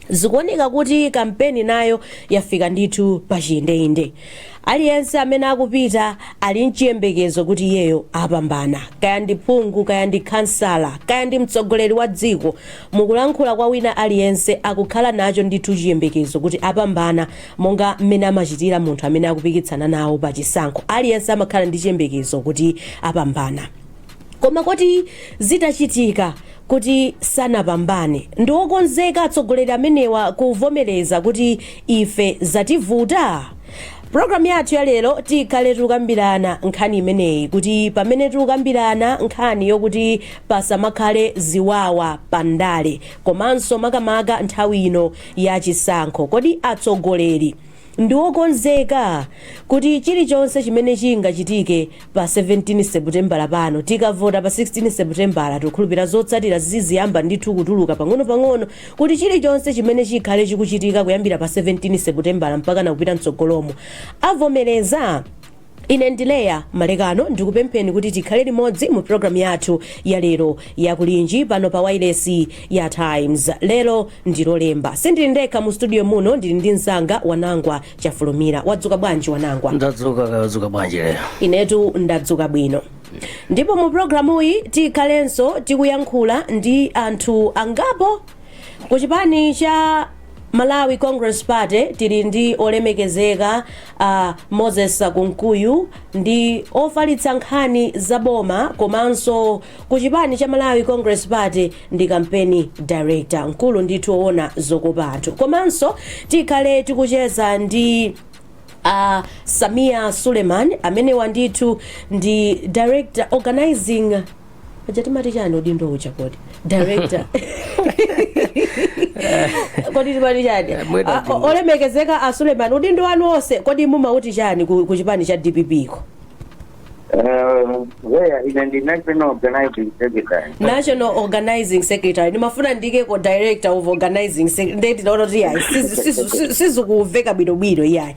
Zikuoneka kuti kampeni nayo yafika ndithu pa chiyindeinde. Aliyense amene akupita ali nchiyembekezo kuti iyeyo apambana, kaya ndi phungu, kaya ndi khansala, kaya ndi mtsogoleri wa dziko. Mukulankhula kwa wina aliyense akukhala nacho ndithu chiyembekezo kuti apambana, monga mmene amachitira munthu amene akupikitsana nawo pa chisankho. Aliyense amakhala ndi chiyembekezo kuti apambana. Koma kodi zitachitika kuti sanapambane, ndi okonzeka atsogoleri amenewa kuvomereza kuti ife zativuta? Programu yathu ya lero tikhale tikukambirana nkhani imeneyi, kuti pamene tikukambirana nkhani yokuti pasamakhale ziwawa pandale, komanso makamaka nthawi ino ya chisankho, kodi atsogoleri ndi okonzeka kuti chilichonse chimene chingachitike pa 17 Seputembala pano, tikavota pa 16 Seputembala, tikukhulupirira zotsatira ziziyamba ndithu kutuluka pang'onopang'ono, kuti chilichonse chimene chikhale chikuchitika kuyambira pa 17 Seputembala mpaka nakupita mtsogolomo, avomereza? Ine ndi Leya Malekano, ndikupempheni kuti tikhale limodzi mu programu yathu ya lero ya Kulinji pano pa wailesi ya Times. Lero ndi Lolemba. Sindili ndekha mu studio muno, ndili ndi mzanga Wanangwa Chafulumira. Wadzuka bwanji, Wanangwa? Ndadzuka. Kadzuka bwanji lero? Inetu ndadzuka bwino. Ndipo mu programuyi tikhalenso tikuyankhula ndi anthu angapo ku chipani cha Malawi Congress Party. Tili ndi olemekezeka Moses Kunkuyu, ndi ofalitsa nkhani za boma, komanso ku chipani cha Malawi Congress Party ndi campaign director, mkulu ndithu owona zokopa anthu. Komanso tikhale tikucheza ndi Samia Suleiman, amenewa ndithu ndi director organizing, aja timati chani udindo uja kodi? Director, kodi timati chani? Mwina Olemekezeka a Suleiman, udindo wanu wonse kodi mumauti chani ku chipani cha DPP ko? Leya, ine ndi national organizing secretary. National organizing secretary. Ndimafuna ndikeko director of organizing, ndiye ndinaona kuti yayi, sizikumveka bwinobwino iyayi.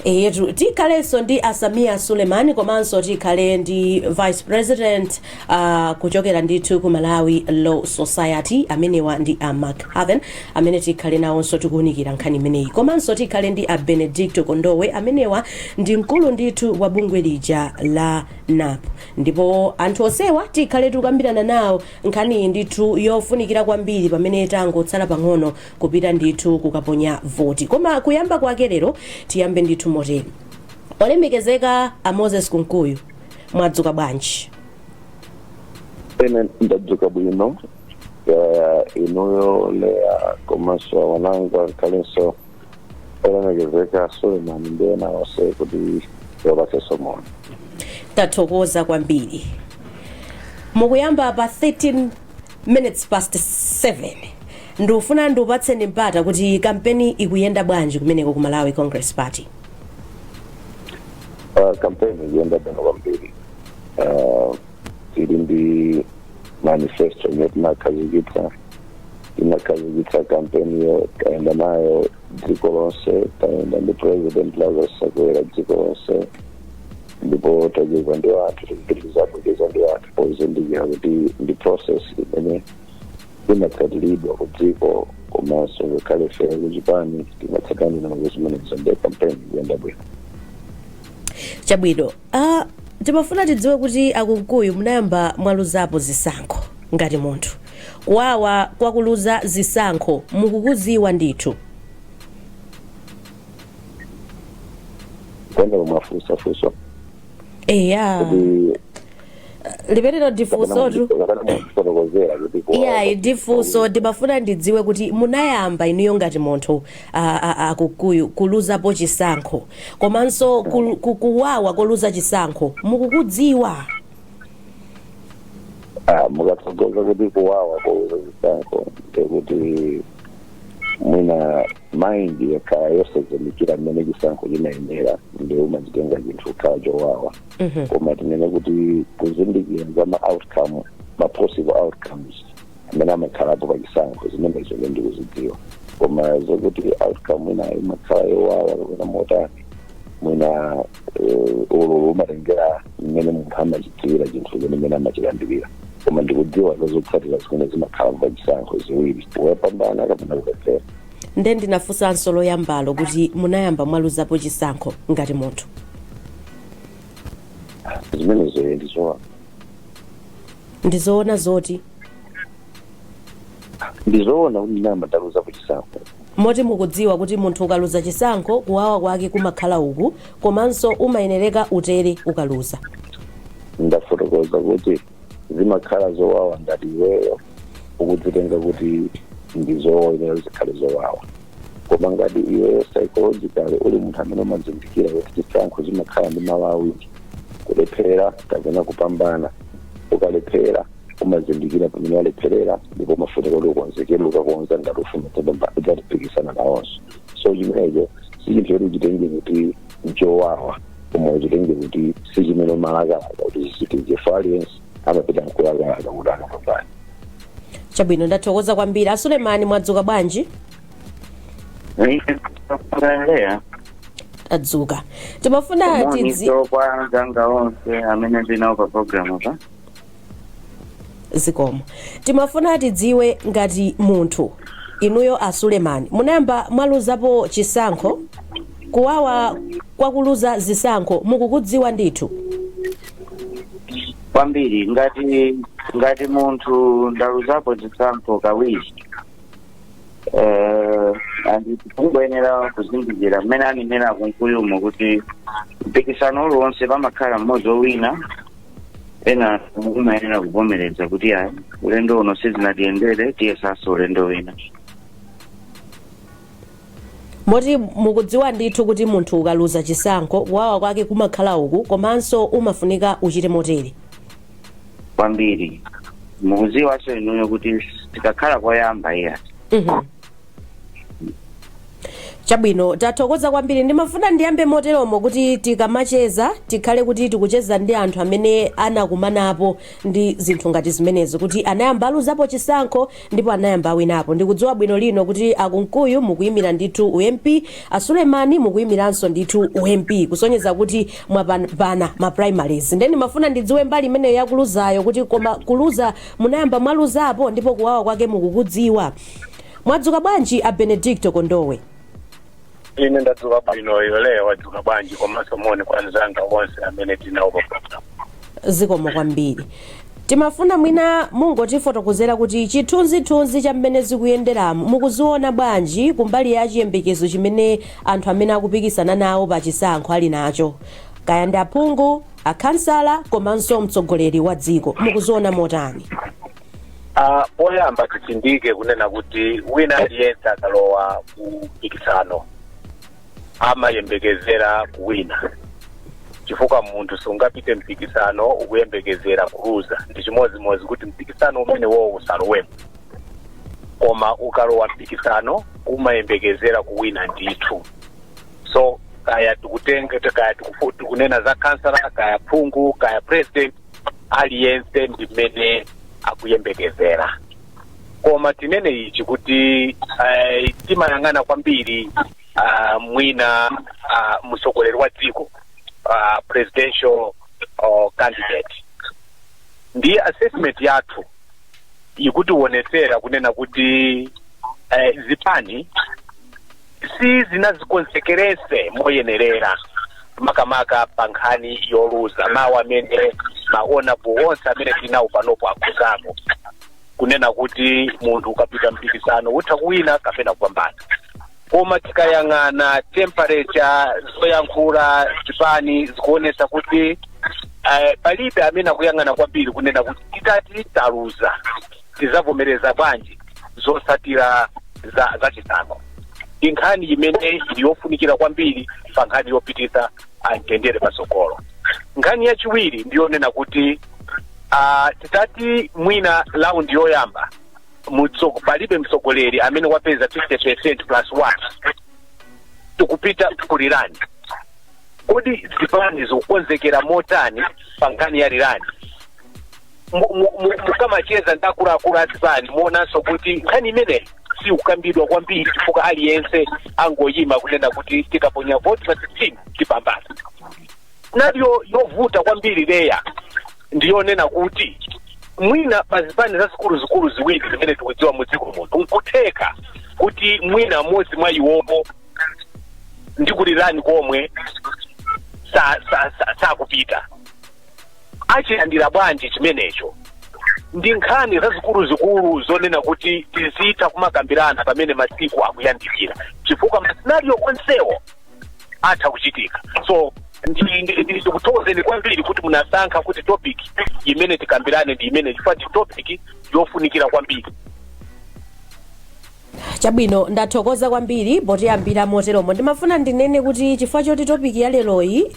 Eyetu, tikhalenso ndi a Samia Suleiman, komanso tikhale ndi vice president kuchokera ndithu ku Malawi Law Society, amenewa ndi a Mark Haven, amene tikhale nawonso tikuwunikira nkhani imeneyi. Komanso tikhale ndi a Benedicto Kondowe, amenewa ndi mkulu ndithu wa bungwe lija la NAP. Ndipo anthu onsewa tikhale tikukambirana nawo nkhaniyi ndithu yofunikira kwambiri pamene tangotsala pang'ono kupita ndithu kukaponya voti. Koma kuyamba kwake lero tiyambe ndithu motere. Olemekezeka a Moses Kunkuyu, mwadzuka bwanji? Ine ndadzuka bwino. Inuyo Leya, komanso awanangwa, nkhalenso olemekezeka Suleiman ndi ena onse, kuti wapatsenso moni. Tathokoza kwambiri. Mukuyamba pa 13 minutes past 7, ndikufuna ndiupatseni mpata kuti kampeni ikuyenda bwanji kumeneko ku Malawi Congress Party? Kampeni ikuyenda bwino kwambiri. Tili ndi manifesto imene tinakhazikitsa kampeniyo, tayenda nayo dziko lonse, tayenda ndi President Lazarus Chakwera dziko lonse, ndipo tacheza ndi anthu, tikupitiriza kucheza ndi anthu, pozindikira kuti ndi process imene imatsatiridwa ku dziko, komanso ngakhale ife kuchipani timatsatana ndondomeko zimenezo. Ndi kampeni ikuyenda bwino. Chabwino. Timafuna tidziwe kuti akunkuyu, munayamba mwaluzapo zisankho ngati munthu? Kuwawa kwa kuluza zisankho mukukuziwa ndithu? Kwenda mwafunsa funso Eya. kuti Limenelo ndifunsotu. Kapena mufotokozera kuti kuwawa Iyayi, ndifunso. Ndimafuna ndidziwe kuti munayamba inuyo ngati munthu, akunkuyu, kuluzapo chisankho, komanso kuwawa koluza chisankho mukukudziwa? Mukatsogoza kuti kuwawa koluza chisankho, ndikuti mwina mind yakhala yosazindikira mmene chisankho chimayendera, ndi umachitenga chinthu kukhala chowawa. Koma tinene kuti kuzindikira za ma outcome, ma possible outcomes amene amakhalapo pa chisankho, zimenezo ine ndikuzidziwa. Koma zokuti outcome ina imakhala yowawa kapena motani, mwina ululu umatengera mmene munthu amachidziwira chinthu chene, mmene amachilandirira. Koma ndikudziwa zotsatira zimene zimakhala pa chisankho ziwiri, kuyapambana kapena kulephera. Nde ndinafunsanso loyambalo kuti munayamba mwaluzapo chisankho ngati munthu? Zimenezo ndizoona. Ndizoona zoti? Ndizoona kuti ndinayamba ndaluzapo chisankho. Moti mukudziwa kuti munthu ukaluza chisankho, kuwawa kwake kumakhala uku, komanso umayenereka utere ukaluza? Ndafotokoza kuti zimakhala zowawa ngati iweyo ukudzitenga kuti ndizoyenera zikhale zowawa, koma ngati iweyo psychologically uli munthu amene umazindikira kuti chisankho chimakhala ndi malo awiri, kulephera kapena kupambana, ukalephera umazindikira pamene walepherera ndipo umafunika kuti ukonzekere, ukakonza ngati ufuna udzatipikisana nawonso. So chimenecho si chinthu choti uchitenge kuti nchowawa, koma uchitenge kuti si chimene umalakalaka kuti chichitike, chifukwa aliyense amapita nkulakalaka kuti akapambane. Chabwino, ndathokoza kwambiri. Asulemani, mwadzuka bwanji? Leya. Tadzuka. Timafuna tidzi Moniso kwa anzanga onse amene ndinawo pa program pa. Zikomo. Timafuna tidziwe ngati munthu, inuyo Asulemani, munayamba mwaluzapo chisankho? Kuwawa kwakuluza zisankho mukukudziwa ndithu? Kwambiri. Ngati munthu ndaluzapo chisankho kawiri, and kungoyenera kuzindikira mmene anenera kunkuyumo kuti mpikisano uliwonse pamakhala mmodzi owina, ena umayenera kuvomereza kuti ayi, ulendo uno sizinatiyendere, tiyesanso ulendo wina. Moti mukudziwa ndithu kuti munthu ukaluza chisankho, kuwawa kwake kumakhala uku, komanso umafunika uchite motere? Kwambiri. Mukudziwanso inuyo kuti tikakhala koyamba iya. Chabwino, tathokoza kwambiri. Ndimafuna ndiyambe moteromo kuti tikamacheza tikhale kuti tikucheza ndi anthu amene anakumanapo ndi zinthu ngati zimenezo, kuti anayamba aluzapo chisankho ndipo anayamba awinapo. Ndikudziwa bwino lino kuti Akunkuyu mukuyimira ndithu u MP, Asulemani mukuyimiranso ndithu u MP, kusonyeza kuti mwapambana ma primaries. Ndiye ndimafuna ndidziwe mbali imeneyo yakuluzayo, kuti koma kuluza munayamba mwaluzapo ndipo kuwawa kwake mukukudziwa? Mwadzuka bwanji a Benedicto Kondowe? Ine ndadzuka bwino. Iwe Leya wadzuka bwanji? Komanso moni kwa anzanga onse amene tinawo pa program. Zikomo kwambiri. Timafuna mwina mungotifotokozera kuti chithunzithunzi cha mmene zikuyenderamo mukuziona bwanji kumbali ya chiyembekezo chimene anthu amene akupikisana nawo pa chisankho ali nacho, kaya ndi aphungu, akhansala komanso mtsogoleri wa dziko, mukuziona motani? Poyamba titsindike kunena kuti wina aliyense akalowa ku mpikisano amayembekezera kuwina, chifukwa munthu sungapite mpikisano ukuyembekezera kuluza. Ndi chimodzimodzi kuti mpikisano umene wowo usalowemo. Koma ukalowa mpikisano umayembekezera kuwina ndithu. So kaya tikutenga, kaya tikunena za kansala, kaya phungu, kaya president, aliyense ndi mmene akuyembekezera. Koma tinene ichi kuti timayang'ana kwambiri mwina mtsogoleri wa dziko, presidential candidate. Ndiye assessment yathu ikutionetsera kunena kuti zipani si zinazikonzekerese moyenerera, makamaka pa nkhani yoluza. Mawu amene maonapo onse amene tinawo panopo akhuzako kunena kuti munthu ukapita mpikisano utha kuwina kapena kupambana. Koma tikayang'ana temperature, zoyankhula zipani zikuonesa kuti palibe amene akuyang'ana kwambiri kunena kuti titati taluza tizavomereza bwanji zotsatira za chisankho. Ndi nkhani imene ili yofunikira kwambiri pa nkhani yopititsa mtendere patsogolo. Nkhani yachiwiri ndiyonena kuti titati mwina round yoyamba palibe mtsogoleri amene wapeza 50% plus 1, tikupita ku rerun. Kodi zipani zikukonzekera motani pa nkhani ya rerun? Mukamacheza ndi akuluakulu a zipani muonanso kuti nkhani imeneyi sikukambidwa kwambiri, chifukwa aliyense angoyima kunena kuti tikaponya voti pa 16 tipambana. Naliyo yovuta kwambiri, Leya, ndiyonena kuti Mwina pa zipani zazikuluzikulu ziwiri zimene tikudziwa mu dziko muno, nkutheka kuti mwina mmodzi mwa iwopo ndikulirani komwe sakupita, achilandira bwanji chimenecho? Ndi nkhani zazikuluzikulu zonena kuti tizitha kumakambirana pamene masiku akuyandikira, chifukwa ma scenario onsewo atha kuchitika. So ndikuthokozeni kwambiri kuti munasankha kuti topic imene tikambirane ndi imene, chifukwa ndi topic yofunikira kwambiri. Chabwino, ndathokoza kwambiri potiyambira moteromo. Ndimafuna ndinene kuti chifukwa choti topic ya leroyi,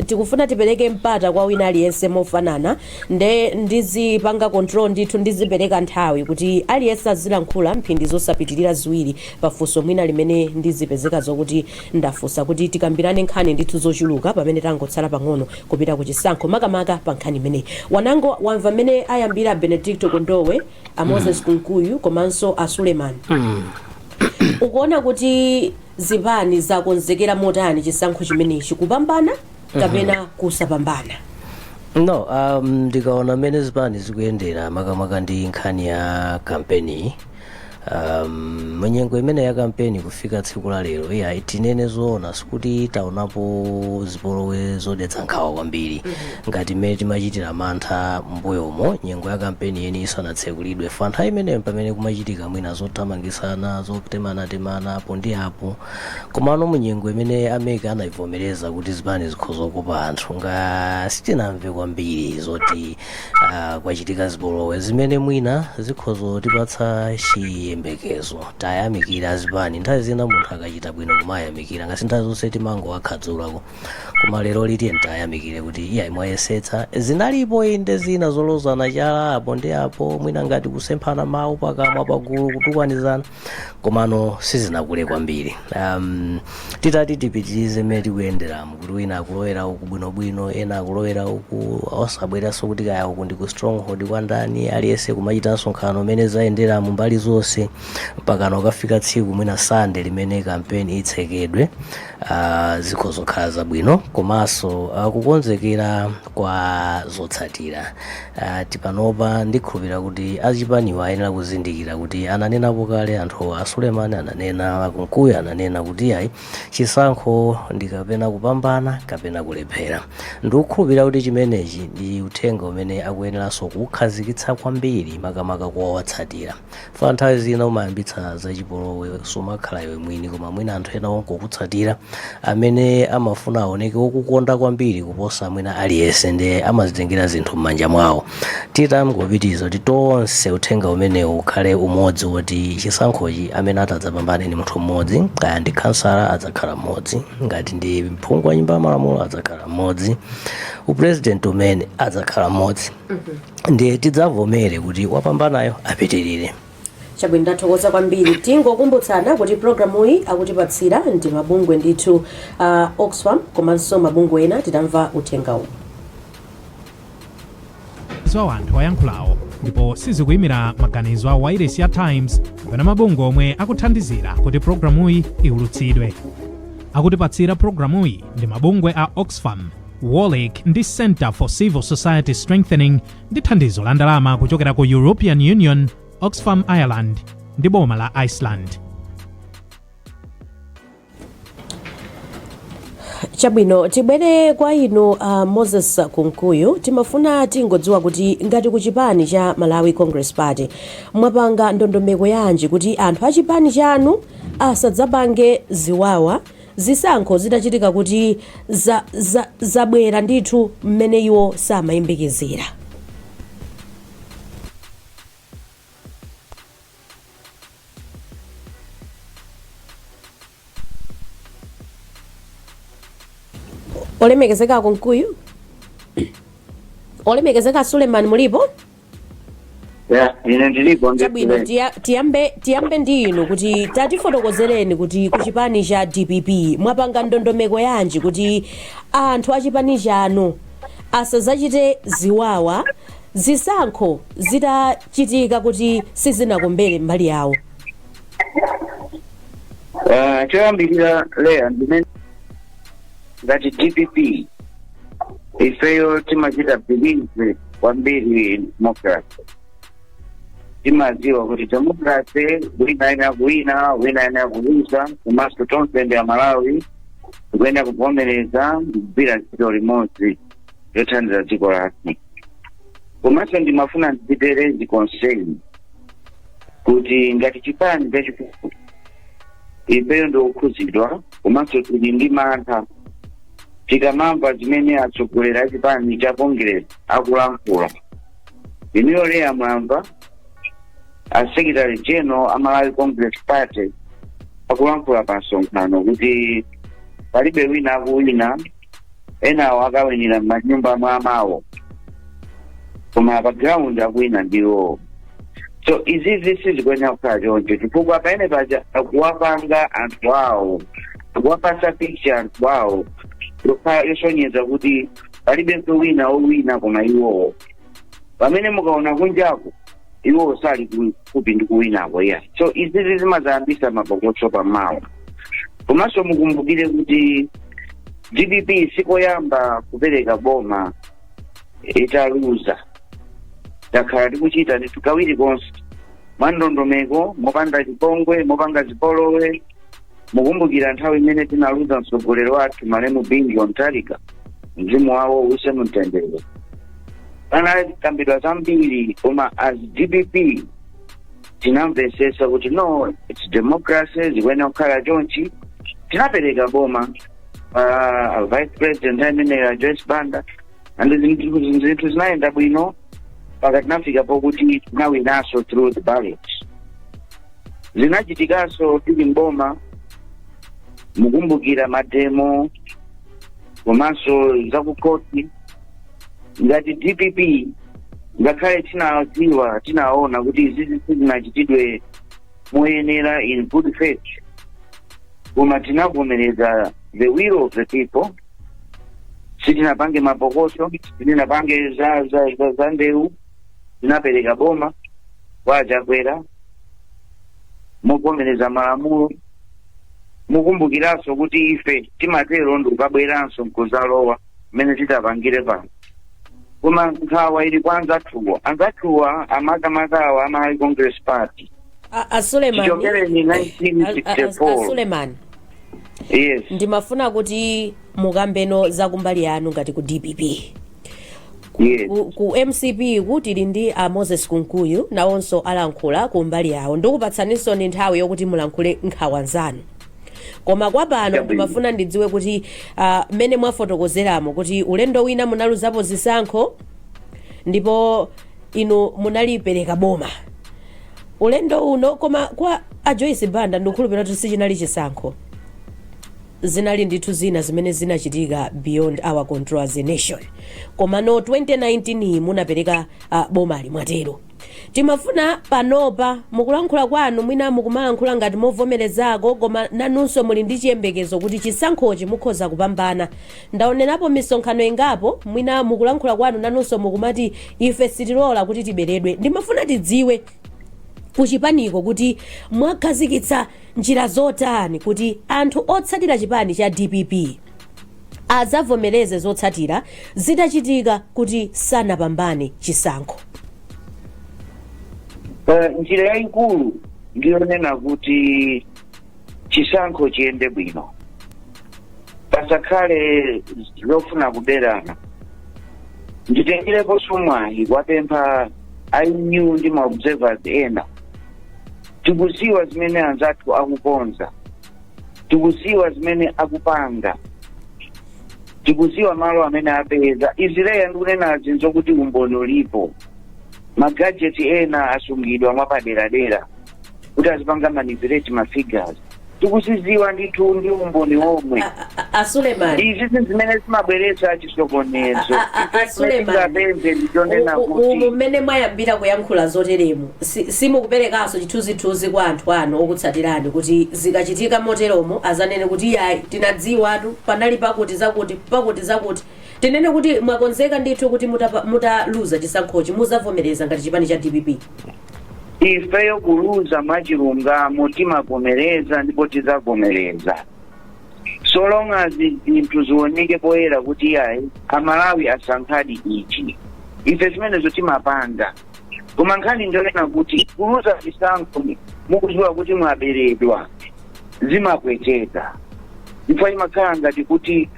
tikufuna tipereke mpata kwa wina aliyense mofanana, nde ndizipanga control ndithu, ndizipereka nthawi kuti aliyense azilankhula mphindi zosapitirira 2 pafunso mwina limene ndizipezeka zokuti ndafunsa, kuti tikambirane nkhani ndithu zochuluka pamene tangotsala pang'ono kupita ku chisankho, makamaka pa nkhani imeneyi. Wanango wamva mmene ayambira Benedicto Kondowe, a Moses Kunkuyu komanso a Suleiman. Ukuona kuti zipani zakonzekera motani chisankho chimenechi, kupambana kapena kusapambana? No, ndikaona mmene zipani zikuyendera, makamaka ndi nkhani ya kampeni, munyengo imene ya kampeni kufika tsiku la lero, iya, tinene zoona, sikuti taonapo zipolowe zodetsa nkhawa kwambiri ngati mmene timachitira mantha mbuyomo nyengo ya kampeni yeni isanatsekulidwe. Fa nthawi imeneyo pamene kumachitika mwina zothamangisana, zotemanatemana apo ndi apo. Komano munyengo imene a MEC anayivomereza kuti zipani zikhoza kukopa anthu, nga sitinamve kwambiri zoti kwachitika zipolowe zimene mwina zikhoza kutipatsa chiyembekezo. Tayamikira zipani, nthawi zina munthu akachita bwino kumayamikira, ngasi nthawi zonse timangowakadzulako, koma lero litiye tayamikire kuti iya, mwayesetsa. Zinalipo inde zina zolozana chala apo ndi apo, mwina ngati kusemphana mawu pakamwa pagulu, kutukwanizana, komano sizinakule kwambiri. Titati tipitirize mmene tikuyenderamu, kuti wina akulowera uku bwinobwino, ena akulowera uku, osabweranso kuti kaya uku ndi ku stronghold kwa ndani, aliyense kumachita msonkhano umene zayenderamu mbali zonse, mpakana ukafika tsiku mwina Sande limene kampeni itsekedwe, zikhoza kukhala zabwino. Komanso kukonzekera kwa zotsatira, tipanopa ndikhulupirira kuti achipaniwa ayenera kuzindikira kuti ananenapo kale anthu a Suleiman, ananena Akunkuyu, ananena kuti ayi, chisankho ndi kapena kupambana kapena kulephera. Ndikukhulupirira kuti chimenechi ndi uthenga umene akuyeneranso kukhazikitsa kwambiri, makamaka kuwawatsatira. Fa nthawi zina umayambitsa zachipolowe sumakhala iwe mwini, koma mwina anthu ena ongokutsatira amene amafuna aoneke wokukonda kwambiri kuposa mwina aliyense, ndi amazitengera zinthu m'manja mwawo. Titangopitiriza kuti tonse uthenga umenewu ukhale umodzi, woti chisankhochi amene atadzapambane ni munthu mmodzi, kaya ndi kansala adzakhala mmodzi, ngati ndi mphungu wa nyumba ya malamulo adzakhala mmodzi, upresident umene adzakhala mmodzi, ndiye tidzavomere kuti wapambanayo apitirire. Chabwino, ndathokoza kwambiri. Tingokumbutsana kuti programuyi akutipatsira ndi mabungwe ndithu Oxfam komanso mabungwe ena. Titamva uthengawu. Za anthu ayankhulawo ndipo sizikuyimira maganizo a wailesi ya Times kapena mabungwe omwe akuthandizira kuti programuyi iwulutsidwe. Akutipatsira programuyi ndi mabungwe a Oxfam, WOLREC ndi Center for Civil Society Strengthening, ndi thandizo la ndalama kuchokera ku European Union, Oxfam Ireland ndi boma la Iceland. Chabwino, tibwere kwa inu Moses Kunkuyu. Timafuna tingodziwa kuti ngati ku chipani cha Malawi Congress Party mwapanga ndondomeko yanji kuti anthu a chipani chanu asadzapange ziwawa zisankho zitachitika kuti zabwera ndithu mmene iwo samayembekezera? Olemekezeka Kunkuyu, olemekezeka Suleiman, mulipo? Yeah, ine ndilipo. Chabwino, tiyambe ndi inu kuti tatifotokozereni kuti ku chipani cha DPP mwapanga ndondomeko yanji kuti anthu a chipani chanu asadzachite ziwawa zisankho zitachitika kuti sizinakombere mbali yawo. Choyambirira Leya, ndimene ngati DPP ifeyo timachita believe Kwambiri democracy, timadziwa kuti democracy, wina ayenera kuwina, wina ayenera kuluza, komanso tonse ndi Amalawi, tikuyenera kuvomereza kugwira ntchito limodzi yothandiza dziko lathu. Komanso ndimafuna ndipereke concern kuti ngati chipani chachikulu, ifeyo ndikukhuzidwa komanso tili ndi mantha tikamamva zimene atsogoleri a chipani cha Congress akulankhula. Inuyo leya mwamva a Secretary General a Malawi Congress Party akulankhula pa msonkhano kuti palibe wina akuwina, enawo akawinira m'manyumba mwa amawo, koma pa ground akuwina ndiwo. So izizi sizikuyenera kukhala choncho, chifukwa pamene paja akuwapanga anthu awo, akuwapasa picture anthu awo yosonyeza kuti palibenso wina owina koma iwowo, pamene mukaona kunjako iwowo sali kufupi ndi kuwinako, iya. So izizi zimazayambisa mapokoso pamawa. Komanso mukumbukire kuti DPP sikoyamba kupereka boma italuza. Takhala tikuchita ndithu kawiri konse mwandondomeko, mopanda chipongwe, mopanga zipolowe. Mukumbukira nthawi imene tinaluza mtsogoleri wathu, malemu Bingu wa Mutharika, mzimu wawo use mumtendere, panakambidwa zambiri, koma as DPP tinamvesesa kuti no, it's democracy, zikuyenera kukhala chonchi. Tinapereka boma vice president ameneyo, Joyce Banda, and zinthu zinayenda bwino mpaka tinafika pokuti tinawinanso through the ballot. Zinachitikanso tili mboma, mukumbukira mademo komanso zakukoti. Ngati DPP, ngakhale tinadziwa, tinaona kuti izizi sizinachitidwe moyenera, in good faith, koma tinavomereza the will of the people. Sitinapange mapokoso, sitinapange za ndewu. Tinapereka boma kwa Chakwera movomereza malamulo. Mukumbukiranso kuti ife timatero ndi kukabweranso nkuzalowa mmene titapangire pano. Koma nkhawa ili kwa anzathuwa, anzathuwa amakamakawa a Malawi Congress Party. A Suleiman. Chichokereni 1964. A Suleiman. Yes. Ndimafuna kuti mukambeno zakumbali yanu ngati ku DPP. Yes. Ku MCP ku tili ndi a Moses Kunkuyu, nawonso alankhula ku mbali yawo. Ndikupatsaninso ni nthawi yokuti mulankhule nkhawa zanu, koma kwa pano ndimafuna ndidziwe kuti mmene mwafotokozeramo kuti ulendo wina munaluzapo zisankho ndipo inu munalipereka boma, ulendo uno koma kwa a Joyce Banda ndikukhulupirira kuti sichinali chisankho, zinali ndithu zina zimene zinachitika beyond our control as a nation. Koma no, 2019 iyi munapereka bomali mwatero. Timafuna panopa mukulankhula kwanu, mwina mukumalankhula ngati movomerezako, koma nanunso muli ndi chiyembekezo kuti chisankhochi mukhoza kupambana. Ndaonerapo misonkhano ingapo, mwina mukulankhula kwanu nanunso mukumati ife sitilola kuti tiberedwe. Ndimafuna tidziwe kuchipaniko kuti mwakhazikitsa njira zotani kuti anthu otsatira chipani cha DPP adzavomereze zotsatira zitachitika kuti sanapambane chisankho. Njira yayikulu ndiyonena kuti chisankho chiyende bwino, pasakhale zofuna kuberana. Nditengereponso mwayi wapempha ainu ndi ma observers ena. Tikuziwa zimene anzathu akukonza, tikuziwa zimene akupanga, tikuziwa malo amene apeza. Izileya ndikunenazi nzokuti umboni ulipo. Ma gadgets ena asungidwa mwapaderadera kuti azipanga manipulate ma figures. Tikuziziwa ndithu ndi umboni omwe. A Suleiman. Izi si zimene zimabweretsa chisokonezo. A Suleiman. Tingapemphe ndichonena umu kuti mmene mwayambira kuyankhula zoteremu, simukuperekanso chithunzithunzi kwa anthu anu okutsatirani kuti zikachitika moteromo azanene kuti yayi, tinadziwatu, panali pakuti zakuti, pakuti zakuti. Tinene kuti mwakonzeka ndithu kuti mutaluza chisankhochi muzavomereza ngati chipani cha DPP? Ifeyo kuluza mwachilungamo timavomereza ndipo tidzavomereza, so long as zinthu zioneke poyera kuti yayi, Amalawi asankhadi ichi. Ife zimenezo timapanga, koma nkhani ndionena kuti kuluza chisankho mukudziwa kuti mwaberedwa zimapweteka, chifukwa imakhala ngati kuti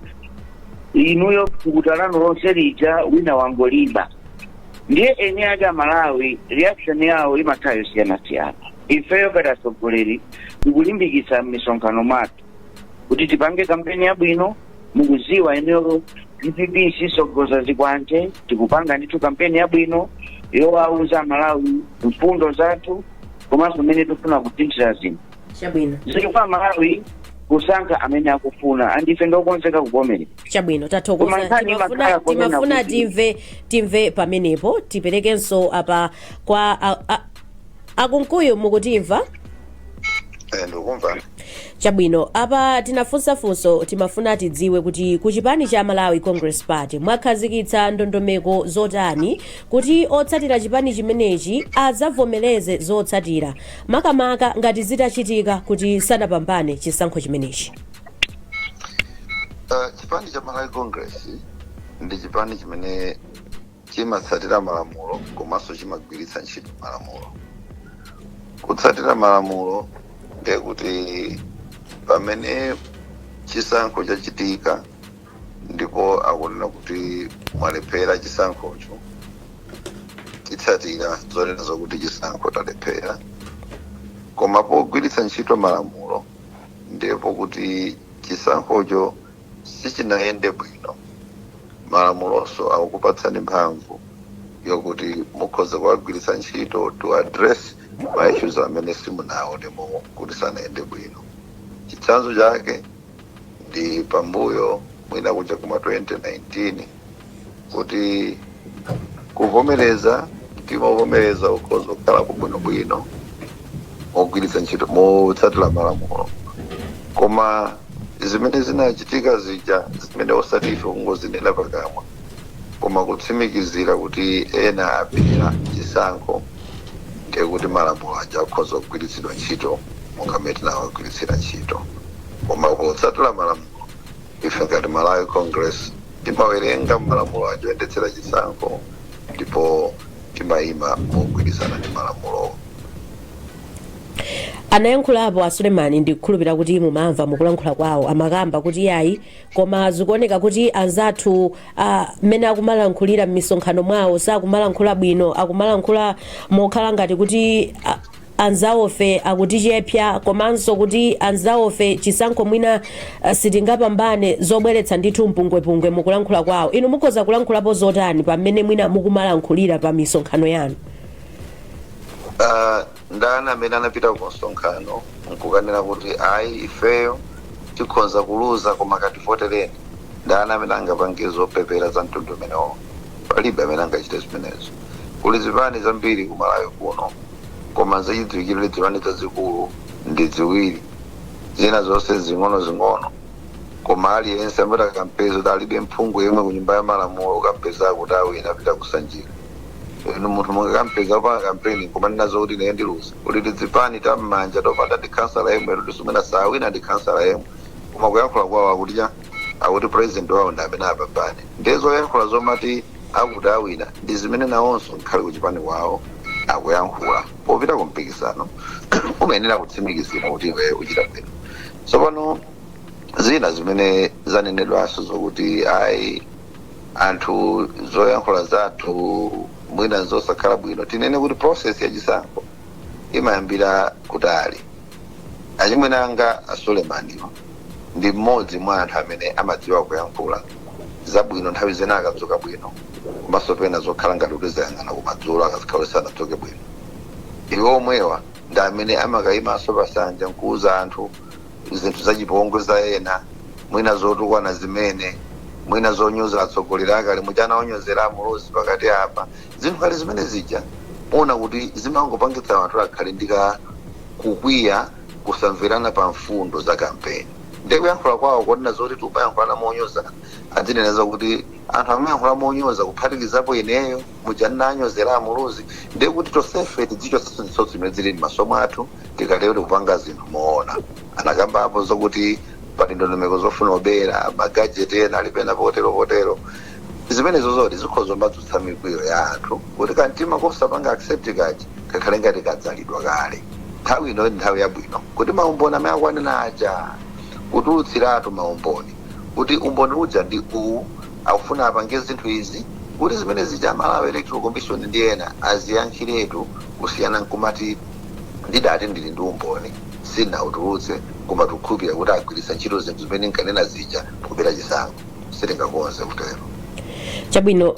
inuyo thukuta lanu lonse lija wina wangoliba. Ndiye eni ake Amalawi reaction yawo imakhala yosiyanasiyana. Ifeyo ngati atsogoleri tikulimbikitsa m'misonkhano mwathu kuti tipange kampeni yabwino. Mukuziwa inuyo DPP sisogoza zikwanje. Tikupanga ndithu kampeni yabwino yowauza Amalawi mfundo zathu komanso mmene tikufuna kusinthira zinthu. Zili kwa Malawi kusankha amene akufuna, andife ndokonzeka kuvomereza. Chabwino, tathokoza. Koma nkhani imakhala kunena Timafuna kuti- timve pamenepo. Tiperekenso apa kwa akunkuyu. Mukutimva? Ndikumva. Chabwino, apa tinafunsafunso, timafuna tidziwe kuti ku chipani cha Malawi Congress Party mwakhazikitsa ndondomeko zotani kuti otsatira chipani chimenechi adzavomereze zotsatira, makamaka ngati zitachitika kuti sanapambane chisankho chimenechi? Chipani cha Malawi Congress ndi chipani chimene chimatsatira malamulo komanso chimagwiritsa ntchito malamulo. Kutsatira malamulo ndiye kuti pamene chisankho chachitika ndipo akunena kuti mwalephera chisankhocho, titsatira zonena zokuti chisankho talephera, koma pogwiritsa ntchito malamulo ndipo kuti chisankhocho sichinayende bwino, malamulonso akukupatsani mphamvu yokuti mukhoza kuwagwiritsa ntchito to address ma issues amene simunaonemo kuti sanayende bwino. Chitsanzo chake ndi pambuyo mwina kuja kuma 2019, kuti kuvomereza, mtima wovomereza ukhoza kukhala bwinobwino mogwiritsa ntchito, motsatira malamulo, koma zimene zinachitika zija, zimene osati ife kungozinena pakamwa koma kutsimikizira kuti ena abera chisankho, ndiye kuti malamulo aja akhoza kugwiritsidwa ntchito monga mmene tinawagwiritsira ntchito. Koma potsatira malamulo, ife ngati Malawi Congress timawerenga malamulo aja oyendetsera chisankho ndipo timayima mogwirizana ndi malamulo. Anayankhulapo a Sulemani, ndikukhulupirira kuti mumamva mukulankhula kwawo, amakamba kuti yayi, koma zikuoneka kuti anzathu mmene akumalankhulira m'misonkhano mwawo sakumalankhula bwino, akumalankhula mokhala ngati kuti anzawofe akutichepsa, komanso kuti anzawofe chisankho mwina sitingapambane, zobweretsa ndithu mpungwepungwe mukulankhula kwawo. Inu mukhoza kulankhulapo zotani pamene mwina mukumalankhulira pa misonkhano yanu? Ndani amene anapita ku msonkhano nkukanena kuti ayi, ifeyo tikhonza kuluza koma kativotereni? Ndani amene angapange zopepera za mtundu umenewo? Palibe amene angachite zimenezo. Kuli zipani zambiri ku Malawi kuno, koma zachidziwikire zipani zazikulu ndi ziwiri, zina zonse zing'ono-zing'ono. Koma aliyense amene akampeza kuti alibe mphungu yemwe ku Nyumba ya Malamulo, ukampeza kuti awina apita kusanjika. Inu munthu mungakampeza kupanga kampeni kumanena zokuti ine ndiluza? Kuti tizipani tam'manja topanda ndi khansala yemwe, tisumena sawina ndi khansala yemwe, koma kuyankhula kwawo akuti cha akuti president wawo ndi amene apambane. Ndiye zoyankhula zomati akuti awina ndi zimene nawonso nkhale kuchipani kwawo akuyankhula. Popita ku mpikisano umayenera kutsimikizira kuti iwe uchita bwino. Tsopano zina zimene zanenedwanso zokuti ayi, anthu zoyankhula zathu mwina zosakhala bwino, tinene kuti process yachisankho imayambira kutali. Achimwene anga a Sulemaniwo ndi mmodzi mwa anthu amene amadziwa kuyankhula zabwino nthawi zina akadzuka bwino, komanso pena zokhala ngati kuti zayang'ana kumadzulo akazikhala sanadzuke bwino. Iwo omwewa ndi amene amakayimanso pasanja nkuuza anthu zinthu zachipongwe za ena, mwina zotukwana, zimene mwina zonyoza atsogoleri akale muchana onyozera Amuluzi pakati apa. Zinthu ngati zimene zija muona kuti zimangopangitsa anthu akhale ndika kukwiya, kusamverana pa mfundo za kampeni. Ndiye kuyankhula kwawo konena zoti tikumayankhulana monyoza, adzinena zakuti anthu amayankhula monyoza kuphatikizapo ineyo muja ndinanyozera Amuluzi, ndiye kuti tonsefe tidzichotsanso zitsotso zimene zili m'maso mwathu, tikatero tikupanga zinthu moona. Anakambapo zokuti pali ndondomeko zofuna kubera, ma gadget ena ali pena potero potero. Zimenezo zoti zikhoza kumadzutsa mikwiyo ya anthu, kuti kamtima kosapanga accept kachi kakhale ngati kadzalidwa kale. Nthawi ino ndi nthawi yabwino kuti maumboni amene akwanena aja, kutulutsiratu maumboni kuti umboni uja ndi uwu, akufuna apange zinthu izi, kuti zimene zija Malawi Electoral Commission ndi ena aziyankhiretu, kusiyana nkumati ndidati ndili ndi umboni, sindinautulutse, koma tikukhulupirira kuti agwiritsa ntchito zinthu zimene nkanena zija pokubera chisankho. Sitingakonze kutero. Chabwino,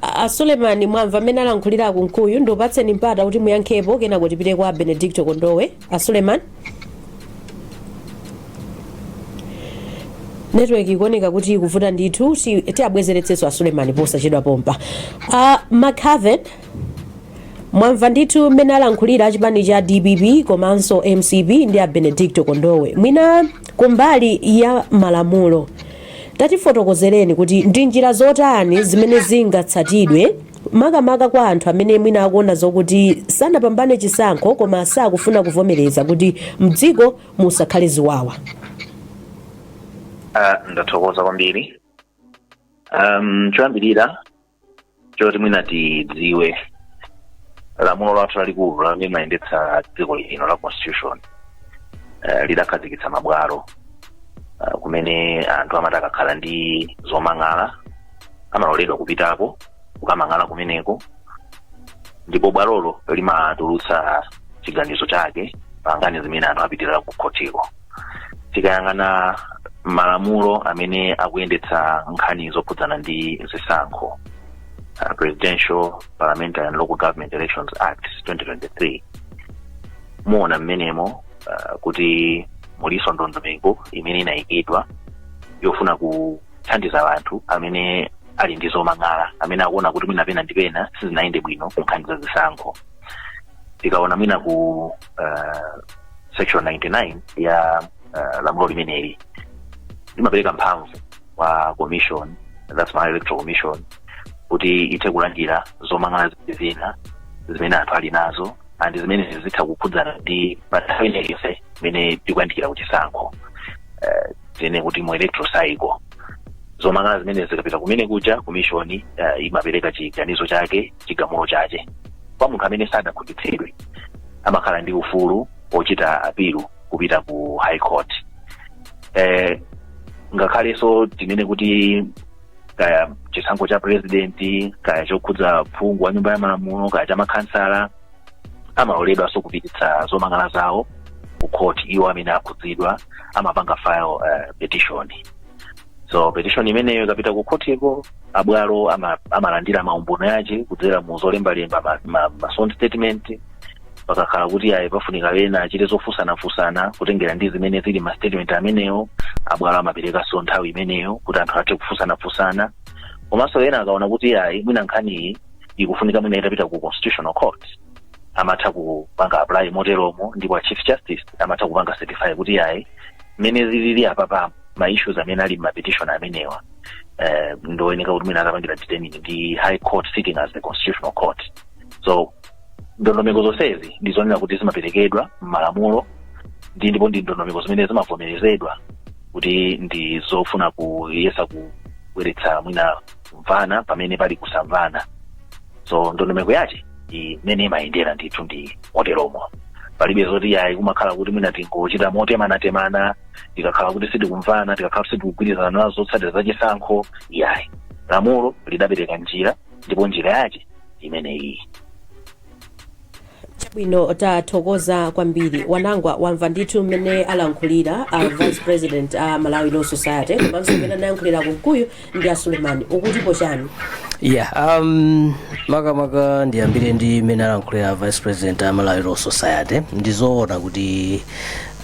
a Sulemani, mwamva mmene alankhulira Kunkuyu. Ndiupatseni mpata kuti muyankhepo, kenako tipite kwa Benedicto Kondowe. A Suleman, network ikuoneka kuti ikuvuta ndithu. Tiabwezeretsenso a Sulemani posachedwa pompa. McCaven, mwamva ndithu mmene alankhulira achipani cha DPP komanso MCP ndi a Benedicto Kondowe. Mwina kumbali ya malamulo, tatifotokozereni kuti ndi njira zotani zimene zingatsatidwe, makamaka kwa anthu amene mwina akuona zokuti sanapambane chisankho koma sakufuna kuvomereza, kuti mdziko musakhale ziwawa? Ndathokoza kwambiri. Choyambirira choti mwina tidziwe, lamulo lathu lalikulu lamene limayendetsa dziko lino la Constitution lidakhazikitsa mabwalo kumene anthu amati akakhala ndi zomang'ala amaloledwa kupitako kukamang'ala kumeneko, ndipo bwalolo limatulutsa chiganizo chake pa nkhani zimene anthu apitirira ku khotiko. Tikayang'ana malamulo amene akuyendetsa nkhani zokhudzana ndi zisankho, Presidential, Parliamentary and Local Government Elections Act 2023, muona mmenemo kuti muliso ndondomeko imene inayikidwa yofuna kuthandiza anthu amene ali ndi zomang'ala, amene akuona kuti mwina pena ndi pena sizinayende bwino ku nkhani za zisankho. Tikaona mwina ku section 99 ya lamulo limeneli, limapereka mphamvu kwa commission, that's Malawi Electoral Commission, kuti ithe kulandira zomang'ala zina zimene anthu ali nazo and zimene zitha kukhudzana ndi pa nthawi iliyonse imene tikuyandikira kuchisankho, tinene kuti mu electoral cycle. Zomang'ala zimene zikapita kumene kuja, commission imapereka chiganizo chake, chigamulo chake. Kwa munthu amene sadakhutitsidwe, amakhala ndi ufulu ochita appeal kupita ku High Court. Ngakhalenso tinene kuti kaya chisankho cha president, kaya chokhudza phungu wa Nyumba ya Malamulo, kaya cha makhansala, amaloledwanso kupititsa zomang'ala zawo ku court. Iwo amene akhudzidwa amapanga file petition. So petition imeneyo ikapita ku khotiko, abwalo amalandira maumboni ache kudzera mu zolembalemba, ma sworn statement. Pakakhala kuti ayi, pafunika ena achite zofunsanafunsana kutengera ndi zimene zili ma statement amenewo, abwalo amaperekanso nthawi imeneyo kuti anthu athe kufunsanafunsana. Komanso ena akaona kuti ayi, mwina nkhaniyi ikufunika mwina itapita ku Constitutional Court, amatha kupanga apply moteromo, ndipo a Chief Justice amatha kupanga certify kuti ayi, mmene zilili apapamo, ma issues amene ali ma petition amenewa ndoyeneka kuti mwina atapangira determine ndi High Court sitting as the Constitutional Court. So ndondomeko zonsezi ndizonena kuti zimaperekedwa m'malamulo ndipo ndi ndondomeko zimene zimavomerezedwa kuti ndi zofuna kuyesa kubweretsa mwina kumvana pamene pali kusamvana. So ndondomeko yache imene imayendera ndithu ndi moteromo. Palibe zoti ayi, kumakhala kuti mwina tingochita motemanatemana tikakhala kuti sitikumvana, tikakhala kuti sitikugwirizana nazo zotsatira zachisankho. Yayi, lamulo lidapereka njira, ndipo njira yache imeneyi. Chabwino, tathokoza kwambiri. Wanangwa, wamva ndithu mmene alankhulira a Vice President a Malawi Law Society komanso mmene anayankhulira Kunkuyu ndi a Sulemani. Ukutipo chani? Yeah, makamaka ndiyambire ndi mmene alankhulira Vice President a Malawi Law Society. Ndizoona kuti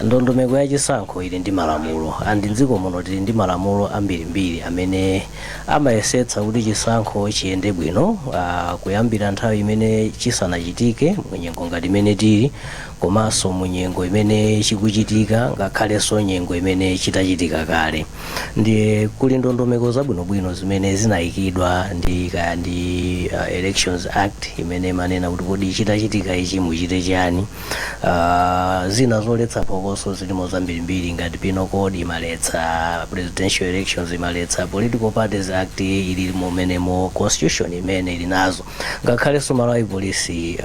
ndondomeko ya chisankho ili ndi malamulo, and mdziko muno tili ndi malamulo ambirimbiri amene amayesetsa kuti chisankho chiyende bwino, kuyambira nthawi imene chisanachitike, munyengo ngati imene tili, komanso munyengo imene chikuchitika, ngakhalenso nyengo imene chitachitika kale. Ndiye kuli ndondomeko zabwinobwino zimene zinayikidwa ndi ndi kaya ndi Elections Act imene imanena kuti kodi chitachitika ichi muchite chani. Zina zoletsa phokoso zilimo zambirimbiri, ngati Penal Code imaletsa, Presidential Elections imaletsa, Political Parties Act ili momenemo, Constitution imene ili nazo, ngakhalenso Malawi Police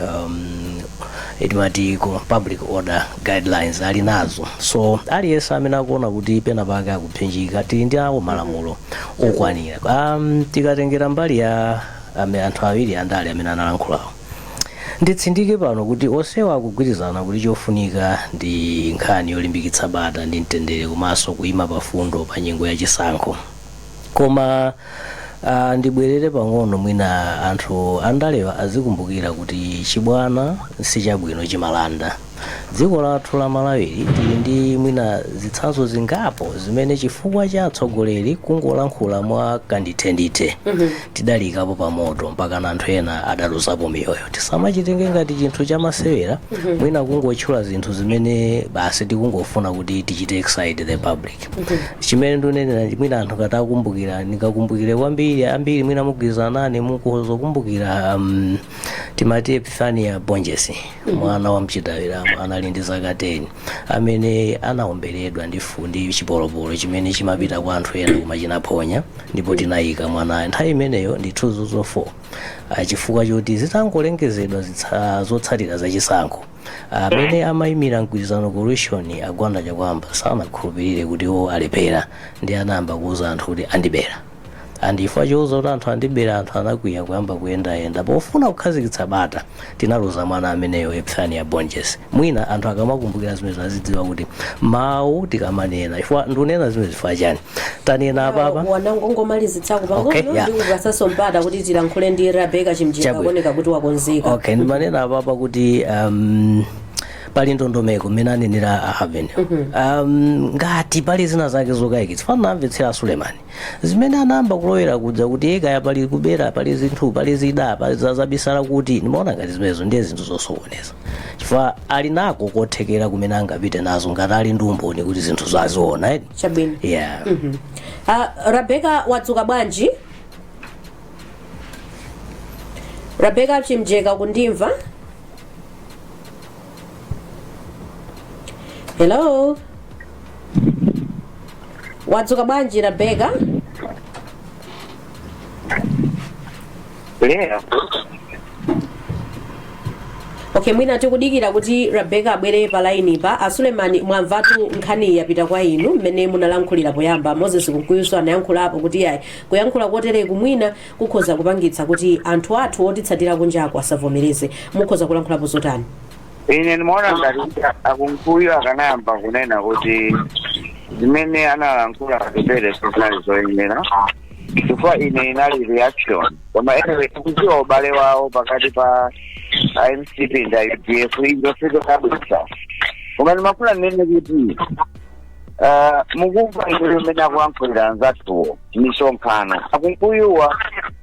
itimati ku Public Order Guidelines ali nazo. So aliyense amene akuona kuti pena pake akupsinjika, tili ndi awo malamulo okwanira. Tikatengera mbali ya anthu awiri andale amene analankhulawo, nditsindike pano kuti onsewa akugwirizana kuti chofunika ndi nkhani yolimbikitsa bata ndi mtendere komanso kuyima pafundo pa nyengo ya chisankho. Koma ndibwerere pang'ono, mwina anthu andalewa azikumbukira kuti chibwana sichabwino, chimalanda. Dziko lathu la Malawiri tili ndi mwina zitsanzo zingapo zimene chifukwa cha atsogoleri kungolankhula mwa kandithendithe tidalikapo pamoto mpaka na anthu ena adaluzapo miyoyo. Tisamachitenge ngati chinthu chamasewera, mwina kungotchula zinthu zimene basi tikungofuna kuti tichite excite the public. Chimene ndikunenera, mwina anthu ngati akumbukira, ndingakumbukire kwambiri, ambiri mwina mugwirizana nane, mukuzokumbukira timati Epifania Bonjesi, mwana wa mchitawiramo, anali ndi zaka 10, amene anaomberedwa ndi ndi chipolopolo chimene chimapita kwa anthu ena koma chinaphonya, ndipo tinayika mwanayo nthawi imeneyo ndi 2004, chifukwa choti zitangolengezedwa zotsatira zachisankho, amene amayimira mgwirizano coalition, a Gwanda Chakwamba, sanakhulupirire kuti iwo alephera, ndi anayamba kuuza anthu kuti andibera. Andifa chouza kuti anthu andibera, anthu anakwiya, kuyamba kuyendayenda pofuna kukhazikitsa bata. Tinaluza mwana ameneyo, Epifania Bonjes. Mwina anthu akamakumbukira zimene azidziwa kuti mawu tikamanena, chifukwa ndikunena zimene zifukwa chani tanena apapa. Wanangongomalizitsako pang'ono. Okay, yeah. Ndikupasanso mpata kuti tilankhule ndi Rebecca Chimjeka. Chabwino. Kuoneka kuti wakonzeka. Okay, ndimanena apapa kuti pali ndondomeko mmene anenera a Haven. Ngati pali zina zake zokayikitsa, fana amvetsera Sulemani zimene anayamba kulowera kuja kuti ekaya pali kubera, pali zinthu, pali zida, pali zazabisala, kuti ndimaona ngati zimenezo ndiye zinthu zosokoneza, chifukwa ali nako kothekera kumene angapite nazo ngati ali ndi umboni kuti zinthu zaziona, eh? Chabwino. Yeah. Rebecca, wadzuka bwanji? Rebecca Chimjeka, kundimva? Hello, wadzuka bwanji, Rebecca? Leya. Okay, mwina tikudikira kuti Rebecca abwere pa line pa. Asulemani, mwamvatu nkhani yapita kwa inu mmene munalankhulira poyamba. Moses Kunkuyuso anayankhulapo kuti yayi, kuyankhula kotereku mwina kukhoza kupangitsa kuti anthu athu otitsatira kunjako asavomereze. Mukhoza kulankhulapo zotani? Ine ndimaona ngati kuti akunkuyu akanayamba kunena kuti zimene analankhula Atupele sizinali zoyenera, chifukwa ine inali reaction. Koma anyway, tikudziwa ubale wawo pakati pa MCP ndi UDF, indofika kabisa. Koma ndimafuna ndinene kuti mukumva inuyo mmene akulankhulira anzathuwo misonkhano, akunkuyuwa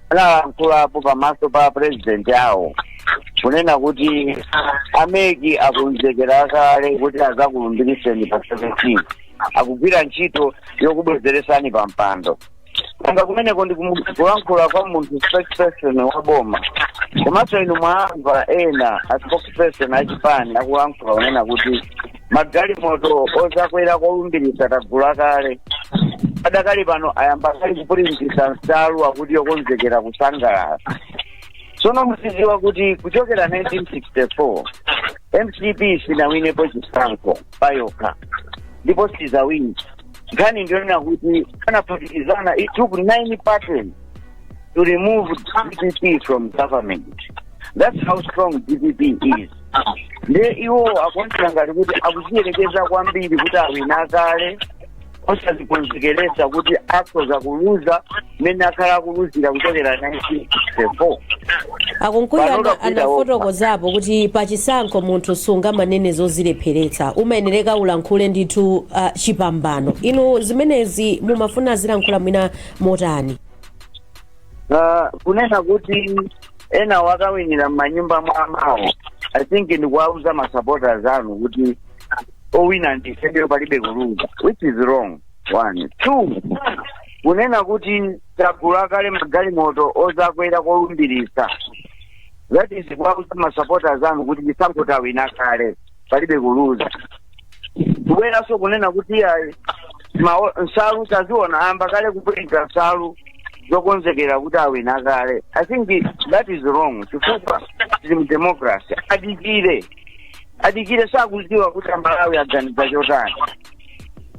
analankhulapo pamaso pa president awo kunena kuti a MEC akonzekera kale kuti azakulumbiriseni pa 17, akugwira ntchito yokubwezeresani pa mpando. Kanga kumeneko ndi kulankhula kwa munthu spokesperson wa boma. Komanso inu mwamva ena a spokesperson achipani akulankhula kunena kuti magalimoto ozakwera kolumbirisa tagula kale, padakali pano ayamba kale kupulintisa nsalu akuti yokonzekera kusangalala. Tsono muzidziwa kuti kuchokera 1964 MCP sinawinepo chisankho payokha ndipo sizawina. Nkhani ndiyonena kuti anaphatikizana, it took nine parties to remove DPP from government. That's how strong DPP is. Ndiye iwo akuonera ngati kuti akuziyerekeza kwambiri kuti awina kale, osazikonzekeresa kuti akhoza kuluza mmene akhala akuluzira kuchokera 1964. Akunkuyu Panopa kuita. Anafotokozapo kuti pachisankho munthu sungamanene zozilepheretsa, umayenereka ulankhule ndithu chipambano. Inu zimenezi mumafuna zilankhula mwina motani? Kunena kuti ena wakawinira m'manyumba mwa amawo, I think ndikuwauza ma supporters anu kuti owina ndifeyo, palibe kuluza, which is wrong. One, two. Kunena kuti tagula kale magalimoto ozakwera kolumbiritsa, that is kuwauza masupporters anu kuti chisankho tawina kale, palibe kuluza. Kubweranso kunena kuti ayi, nsalu taziona, amba kale kuprinta nsalu zokonzekera kuti awina kale. I think that is wrong, chifukwa tili mu democracy. Adikire, adikire, sakuziwa kuti Amalawi aganiza chotani.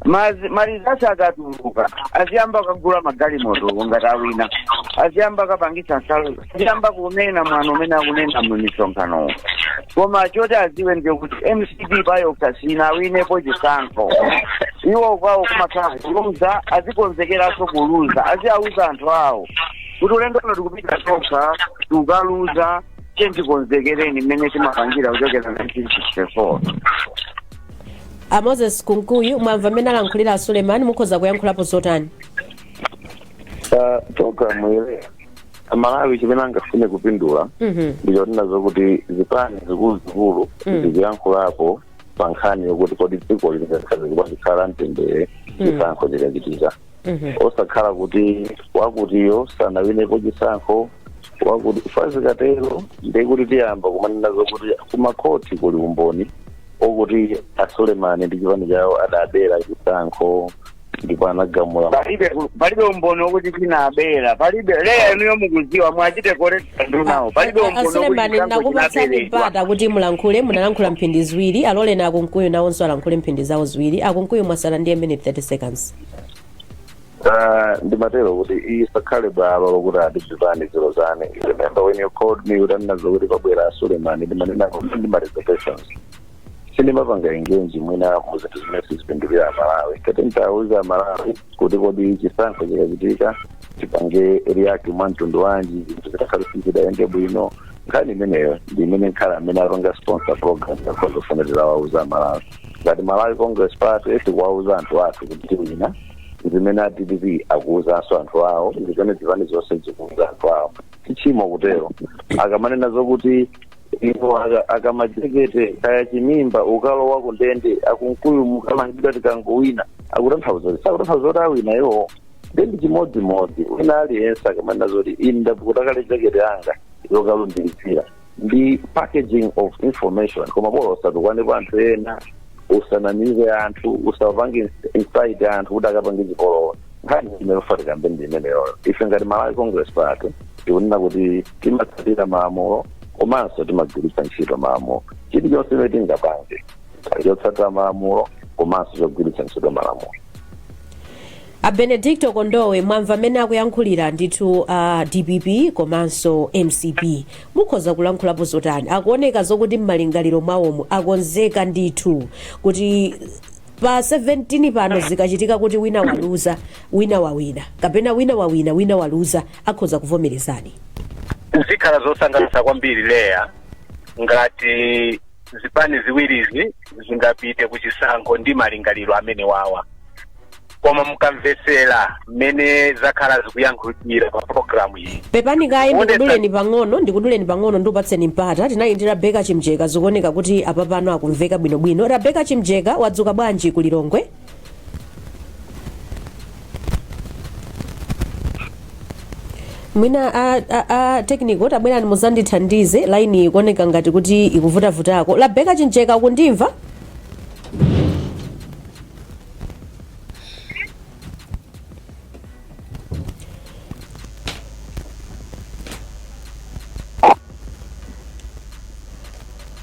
Ma results akatuluka, aziyamba kagula magalimoto ngati awina, aziyamba kapangisa nsalu, aziyamba kunena mwano umene akunena mu misonkhanowo. Koma choti aziwe ndiye kuti MCP payokha sinawinepo chisankho. Iwo kwawo kumakhala kuluza, azikonzekeranso kuluza, aziauza anthu awo kuti ulendo uno tikupita tokha, tikukaluza, tikonzekereni mmene timapangira kuchokera 1964. A Moses Kunkuyu, mwamva mmene alankhulira a Suleiman, mukhoza kuyankhulapo zotani? Programu ile Amalawi chimene angafune kupindula ndichonena zokuti zipani zikuluzikulu zikuyankhulapo pa nkhani yokuti kodi dziko lingakhazikidwa likhala mtendere chisankho chikachitika, osakhala kuti wakutiyo sanawinepo chisankho, wakuti fazikatero. Ndikuti tiyamba kumanena zokuti kumakhoti kuli umboni okuti aSulemani ndi chipani chawo adabera chisankho ndipo anagamula. Palibe umboni wokuti tinabera, palibe. Leya, inuyo mukuziwa, mwachite correct ndunawo, palibe umboni wokuti Asulemani, chisankho nakupatsani chinaberedwa. mpata kuti mulankhule, munalankhula mphindi ziwiri. Aloleni aKunkuyu nawonso alankhule mphindi zawo ziwiri. AKunkuyu, mwasala ndiye minute 30 seconds. Ndimatero kuti isakhale bwalo lokuti ati zipani zilozane. You remember when you called me, utanena zokuti pabwera aSulemani, ndimanena kuti ndi ma reservations, sindimapanga engage mwina muzinthu zimene sizipindulira Amalawi. Kati ntawuza Amalawi kuti kodi chisankho chikachitika tipange react mwa mtundu wanji zinthu zitakhale sizidayende bwino. Nkhani imeneyo ndi imene nkhala amene apanga sponsor program yakhoza kufuna tilawauza Amalawi. Ngati Malawi Congress Party tikuwauza anthu athu kuti tiwina, zimene a DPP akuwuzanso anthu awo, zimene zipani zonse zikuwuza anthu awo, tichimo kutero. Akamanena zokuti iwo akamajekete kaya chimimba ukalowa kundende, aKunkuyu mukamangidwa tikangowina, akutanthauza sakutanthauza kuti awina iwo. Ndi chimodzimodzi wina aliyense akamanena zoti ine ndapukuta kale jakete yanga yokalumbirizira, ndi packaging of information. Koma bola usatukwanepo anthu ena, usanamize anthu, usapange incite anthu kuti akapange chipolowe. Nkhani imene ufatika ndi imeneyoyo. Ife ngati Malawi Congress Party tikunena kuti timatsatira malamulo komanso timagwiritsa ntchito malamulo. Chilichonse chimene tingapange chotsatira malamulo komanso chogwiritsa ntchito malamulo. A Benedicto Kondowe, mwamva mmene akuyankhulira ndithu a DPP komanso MCP, mukhoza kulankhulapo zotani? Akuoneka zokuti m'malingaliro mwawomo akonzeka ndithu kuti pa 17 pano zikachitika kuti wina waluza, wina wawina, kapena wina wawina, wina waluza, akhoza kuvomerezani. Zikhala zosangalatsa kwambiri, Leya, ngati zipani ziwirizi zingapite kuchisankho ndi malingaliro amene wawa. Koma mukamvesera mmene zakhala zikuyankhulira pa programu iyi, Pepani kaye, ndikuduleni pang'ono, ndikupatseni mpata. Tinali ndi Rabeka Chimjeka, zikuoneka kuti apapano akumveka bwinobwino. Rabeka Chimjeka, wadzuka bwanji ku Lilongwe? Mwina a technical tabwerani muzandithandize, laini ikuoneka ngati kuti ikuvutavutako. Rabeka Chimjeka, ukundimva?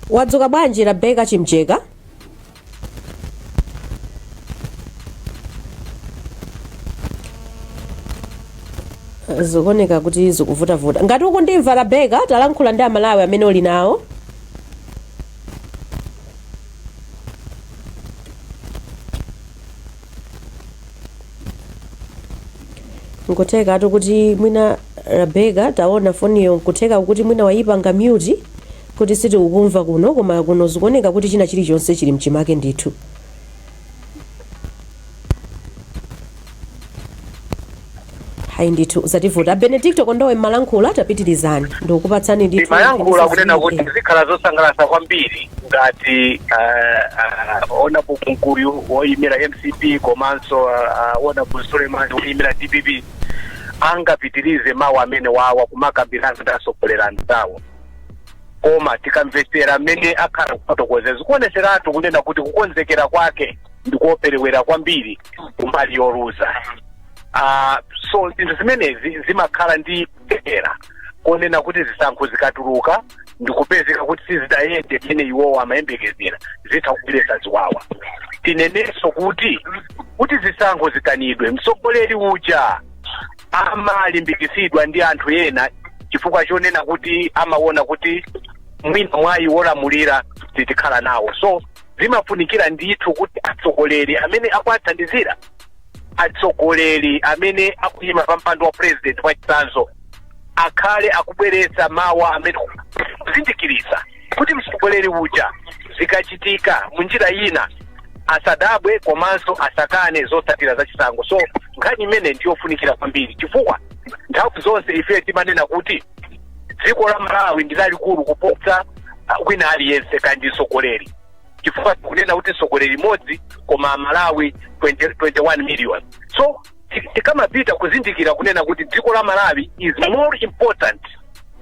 Wadzuka bwanji, Rabeka Chimjeka? Zikuoneka kuti zikuvutavuta. Ngati ukundimva, Rabeka, talankhula ndi Amalawi amene uli nawo. Nkuthekatu kuti mwina Rabeka, taona foniyo, nkutheka kuti mwina wayipanga mute kuti sitikukumva kuno, koma kuno zikuoneka kuti china chilichonse chili mchimake ndithu. Ayi ndithu, zativuta. Benedicto Kondowe, mmalankhula, tapitirizani, ndikukupatsani ndithu. Ndimayankhula kunena kuti mphindi. Zikhala zosangalatsa kwambiri ngati Honorable Kunkuyu woyimira MCP komanso Honorable Suleiman woyimira DPP angapitirize mawu amene wawa kumakambirana ndi atsogoleri anzawo. Koma tikamvetsera mmene akhala kufotokoza, zikuoneseratu kunena kuti kukonzekera kwake ndikuoperewera kwambiri kumbali yoluza. So zinthu zimenezi zimakhala ndi era konena kuti zisankho zikatuluka ndikupezeka kuti sizidayende mmene iwowo amayembekezera, zitha kubweretsa ziwawa. Tinenenso kuti zisankho zikanidwe, mtsogoleri uja amalimbikitsidwa ndi anthu ena chifukwa chonena kuti amaona kuti mwina mwayi wolamulira titikhala nawo. So zimafunikira ndithu kuti atsogoleri amene akuathandizira, atsogoleri amene akuyima pa mpando wa president mwachitsanzo, akhale akubweretsa mawu amene kuzindikiritsa kuti mtsogoleri uja zikachitika munjira ina asadabwe komanso asakane zotsatira za chisankho. So nkhani imene ndiyofunikira kwambiri, chifukwa nthawi zonse ife timanena kuti dziko la Malawi ndi lalikulu kuposa wina aliyense kandi mtsogoleri, chifukwa tikunena kuti mtsogoleri imodzi koma Malawi 20, 21 million. So tikamapita kuzindikira kunena kuti dziko la Malawi is more important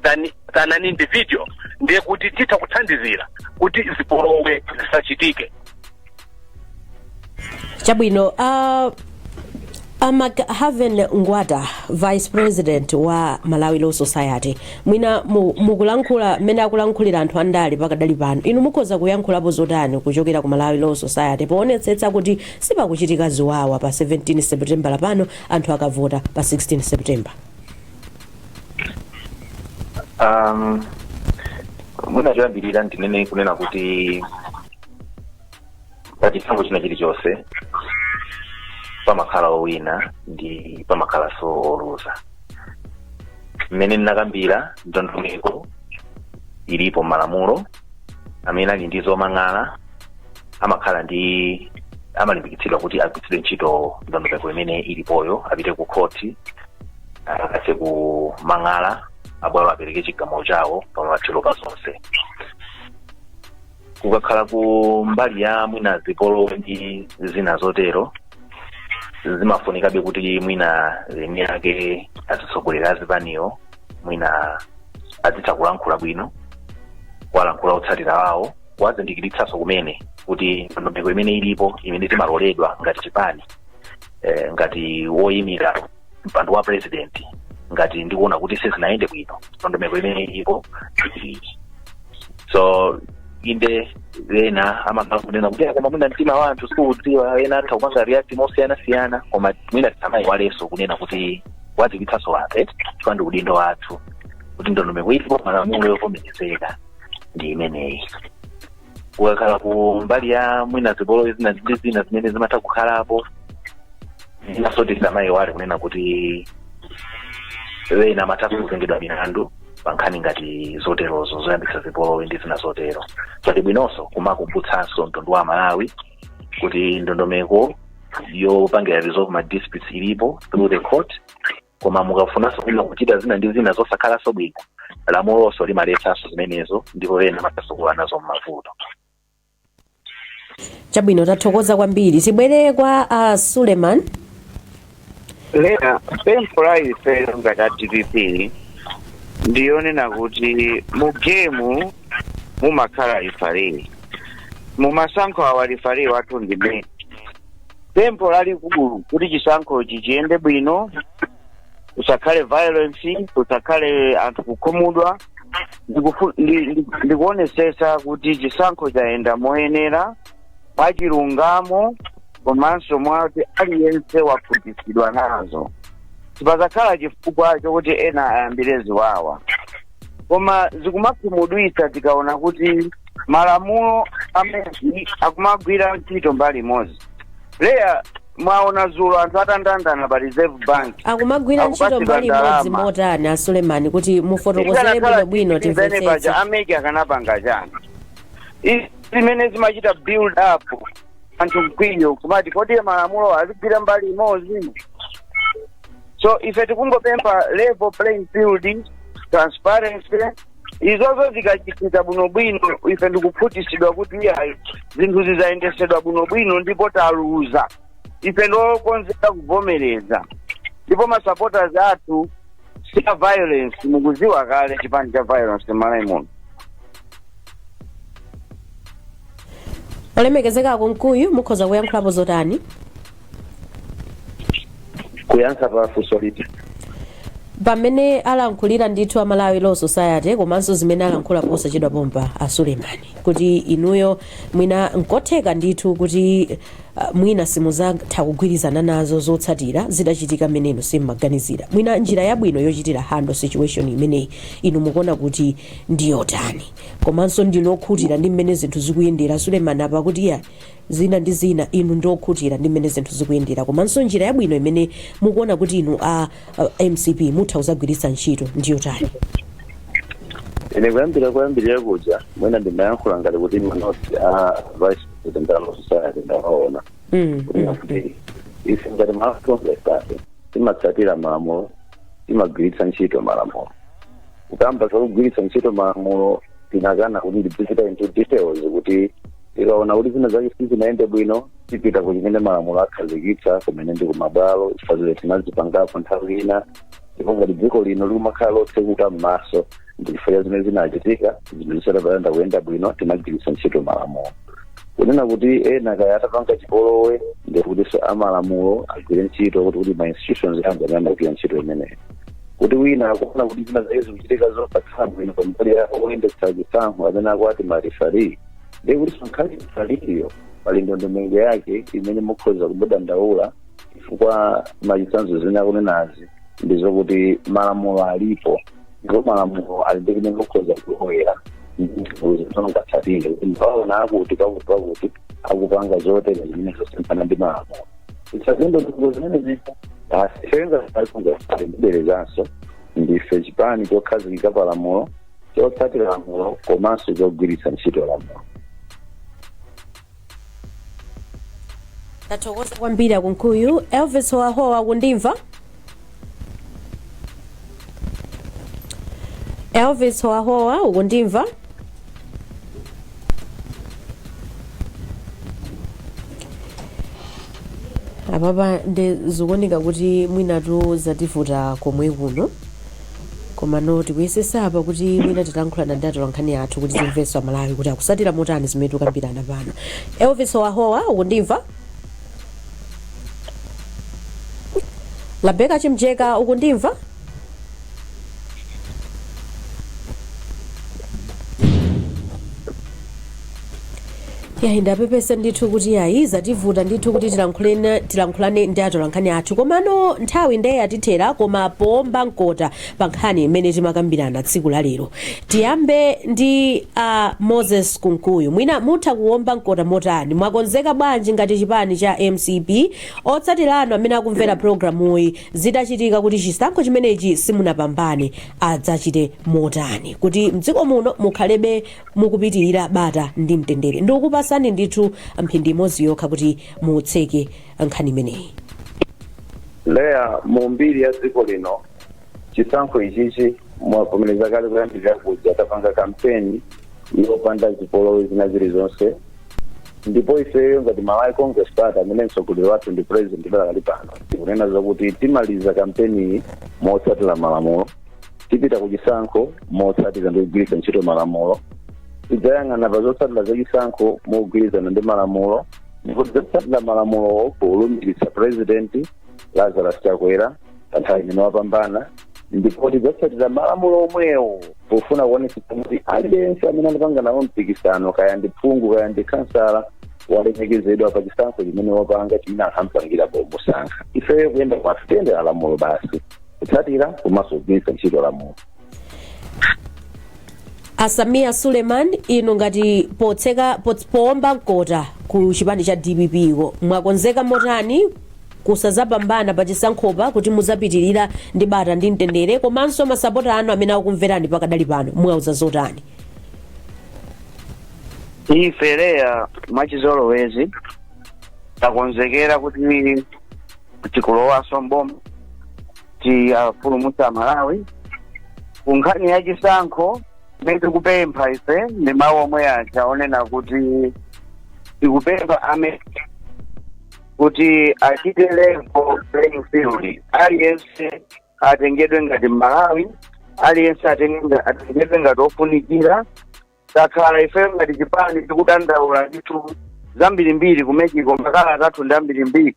than an individual, ndiye kuti titha kuthandizira kuti zipolowe zisachitike. Chabwino. Haven Ngwata, vice president wa Malawi Law Society, mwina mukulankhula mmene akulankhulira anthu andale pakadali pano, inu mukhoza kuyankhulapo zotani kuchokera ku Malawi Law Society poonetsetsa kuti sipakuchitika ziwawa pa 17 September pano, anthu akavota pa 16 September? Mwina choyambirira ndinene kunena kuti pa chisankho china chilichonse pamakhala owina ndi pamakhalanso oluza. Mmene ndinakambira, ndondomeko ilipo m'malamulo. Amene ali ndi zomang'ala amakhala ndi amalimbikitsidwa kuti agwiritsidwe ntchito ndondomeko imene ilipoyo, apite ku khoti akathe kumang'ala, abwalo apereke chigamulo chawo pamathero pa zonse. Kukakhala ku mbali ya mwina zipolowe ndi zina zotero, zimafunikabe kuti mwina eni ake atsogoleri azipaniyo mwina azitha kulankhula bwino, kuwalankhula otsatira wawo, kuwazindikiritsanso kumene kuti ndondomeko imene ilipo, imene timaloledwa ngati chipani, ngati woyimira mpando wa president, ngati ndikuona kuti sizinayende bwino, ndondomeko imene ilipo iyi. So inde, ena amakhala kunena kuti, "Ah, koma mwina mtima wa anthu sikuudziwa." Ena atha kupanga react mosiyanasiyana, koma mwina tisamayiwalenso kunena kuti wadziwitsanso anthu eti, chifukwa ndi udindo wathu kuti ndondomeko ilipo malamulo yovomerezeka ndi imeneyi. Kukakhala ku mbali ya mwina zipolowe zina ndi zina zimene zimatha kukhalapo, zinaso tisamayiwale kunena kuti ena amatha kuzengedwa milandu pa nkhani ngati zoterozo zoyambitsa zipolowe ndi zina zotero. So ndi bwinonso kumakumbutsanso mtundu wa Malawi kuti ndondomeko yopangira resolve ma disputes ilipo through the court, koma mukafunanso mwina kuchita zina ndi zina zosakhalanso bwino, lamulonso limaletsanso zimenezo, ndipo ena amathanso kuwa nazo mmavuto. Chabwino, tathokoza kwambiri. Tibwere kwa Suleiman. Lera, pempho la ife ngati a DPP ndiyonena kuti mu game mumakhala referee. Mumasankho awa referee wathu ndi MEC. Pempho lalikulu kuti chisankhochi chiyende bwino, kusakhale violence, kusakhale anthu kukhumudwa, ndikuonesesa kuti chisankho chayenda moyenera, mwachilungamo, komanso mwati aliyense wakhutitsidwa nazo. Sipazakhala chifukwa chokuti ena ayambire ziwawa. Koma zikumakhumudwitsa tikaona kuti malamulo amene akumagwira ntchito mbali imodzi. Leya, mwaona zulo anthu atandandana pa Reserve Bank. Akumagwira ntchito Akupatsidwa mbali imodzi ndalama. motani, a Sulemani, kuti mufotokozere bwinobwino paja timvetsetse? A MEC akanapanga chani? Izi zimene zimachita build up anthu mkwiyo, kumati kodi malamulo azigwira mbali imodzi? So ife tikungopempha level playing field, transparency. Izozo zikachitika bwinobwino, ife ndikukhutitsidwa kuti iyayi, zinthu zizayendesedwa bwinobwino ndipo taluza, ife ndokonzeka kuvomereza. Ndipo ma supporters athu si a violence, mukuziwa kale chipani cha violence m'Malawi muno. Olemekezeka Kunkuyu, mukhoza kuyankhulapo zotani? Kuyankha pa funso liti? Pamene alankhulira ndithu a Malawi Law Society, komanso zimene alankhula posachedwa pompa a Sulemani, kuti inuyo mwina nkotheka ndithu kuti mwina simuzatha kugwirizana nazo zotsatira zidachitika mmene inu simmaganizira. Mwina njira yabwino yochitira handle situation imeneyi inu mukuona kuti ndiyotani? Komanso ndinu okhutira ndi mmene zinthu zikuyendera? Sulemani apa kuti iya, zina ndi zina, inu ndi okhutira ndi mmene zinthu zikuyendera, komanso njira yabwino imene mukuona kuti inu a MCP mutha kuzagwiritsa ntchito ndiyotani? Ine kuyambira kuyambirira kuja mwina ndimayankhula ngati kuti ma notes a vice president a Law Society ndawaona, kunena kuti ife ngati Malawi Congress Party timatsatira malamulo, timagwiritsa ntchito malamulo. Kukamba zakugwiritsa ntchito malamulo, tinakana kuti ndizipita into details, kuti tikaona kuti zina zake sizinayende bwino, tipita ku chimene malamulo akhazikitsa, kumene ndi kumabwalo, chifukwa zile tinazipangapo nthawi ina. Ndipo ngati dziko lino limakhala lotsekuka m'maso ndi chifukwa cha zimene zinachitika, zinthu zisatapanda kuyenda bwino, tinagwiritsa ntchito malamulo. Kunena kuti ena kaya atapanga chipolowe, ndikutinso amalamulo agwire ntchito, kuti ma institutions anga amene amagwira ntchito imeneyo, kuti wina akuona kuti zina zake zikuchitika zosakhala bwino pambali ya oyendetsa chisankho amene akuati ma referee, ndikuti nkhani referee-yo pali ndondomeko yake imene mukhoza kumudandaula, chifukwa machitsanzo zimene akunenazi ndi zokuti malamulo alipo, ndipo malamulo ali ndi kumene mukhoza kulowera ndizongatsatire kuti ndawaona akuti pakuti pakuti akupanga zotere zimene zosemphana ndi malamulo, titsatire ndondomeko zimene zipo basi. Ifenga ndibwerezanso, ndife chipani chokhazikika pa lamulo, chotsatira lamulo, komanso chogwiritsa ntchito lamulo. Tathokoza kwambiri Akunkuyu. Elvis Howahowa, kundimva? Elvis Howahowa, ukundimva? Apapa ndi zikuoneka kuti mwinatu zativuta komwe kuno, komano tikuyesesa apa kuti mwina tilankhulana ndi atolankhani athu kuti timvenso Amalawi kuti akusatira motani zimene tikukambirana pano. Elvis Howahowa, ukundimva? Labeka Chimjeka, ukundimva? Yayi, ndapepesa ndithu kuti yayi, zativuta ndithu kuti tilankhulane ndi atolankhani athu, komano nthawi ndiye yatithera. Koma poomba mkota pa nkhani imene timakambirana tsiku la lero, tiyambe ndi Moses Kunkuyu. Mwina mutha kuomba mkota motani? Mwakonzeka bwanji ngati chipani cha MCP, otsatira anu amene akumvera programuyi, zitachitika kuti chisankho chimenechi simunapambane, adzachite motani kuti mdziko muno mukhalebe mukupitirira bata ndi mtendere? Ndikukupasani ndithu mphindi imodzi yokha kuti mutseke nkhani imeneyi. Leya, mu mbiri ya dziko lino, chisankho ichichi mwavomereza kale kuyambirira kuja tapanga kampeni yopanda zipolowe zina zilizonse. Ndipo ifeyo ngati Malawi Congress Party, amene mtsogoleri wathu ndi president pakali pano, tikunena zakuti timaliza kampeniyi motsatira malamulo, tipita ku chisankho motsatira ndi kugwiritsa ntchito malamulo, tidzayang'ana pa zotsatira za chisankho mogwirizana ndi malamulo, ndipo tidzatsatira malamulowo polumbiritsa President Lazarus Chakwera pa nthawi imene wapambana, ndipo tidzatsatira malamulo omwewo pofuna kuonetsetsa kuti aliyense amene anapanga nawo mpikisano, kaya ndi phungu, kaya ndi kansala, walemekezedwa pa chisankho chimene wapanga, chimene anthu ampangira pomusankha. Ifeyo kuyenda kwathu tiyendera lamulo basi, kutsatira komanso kugwiritsa ntchito lamulo. A Sameer Suleman, inu ngati potseka poomba mkota ku chipani cha DPP ko, mwakonzeka motani kusazapambana pa chisankhopa kuti muzapitirira ndi bata ndi mtendere, komanso masapota anu amene akukumverani pakadali pano mwauza zotani? Ife Leya, mwachizolowezi takonzekera kuti tikulowanso mboma. Tiyapulumutsa Malawi. Ku nkhani ya chisankho, imene tikupempha ife ndi mawu omwe aja onena kuti tikupempha ame kuti achite level playing field, aliyense atengedwe ngati Malawi, aliyense atengedwe ngati ofunikira. Takhala ife ngati chipani tikudandaula ndithu zambirimbiri ku MEC ko, makalata athu ndi ambirimbiri,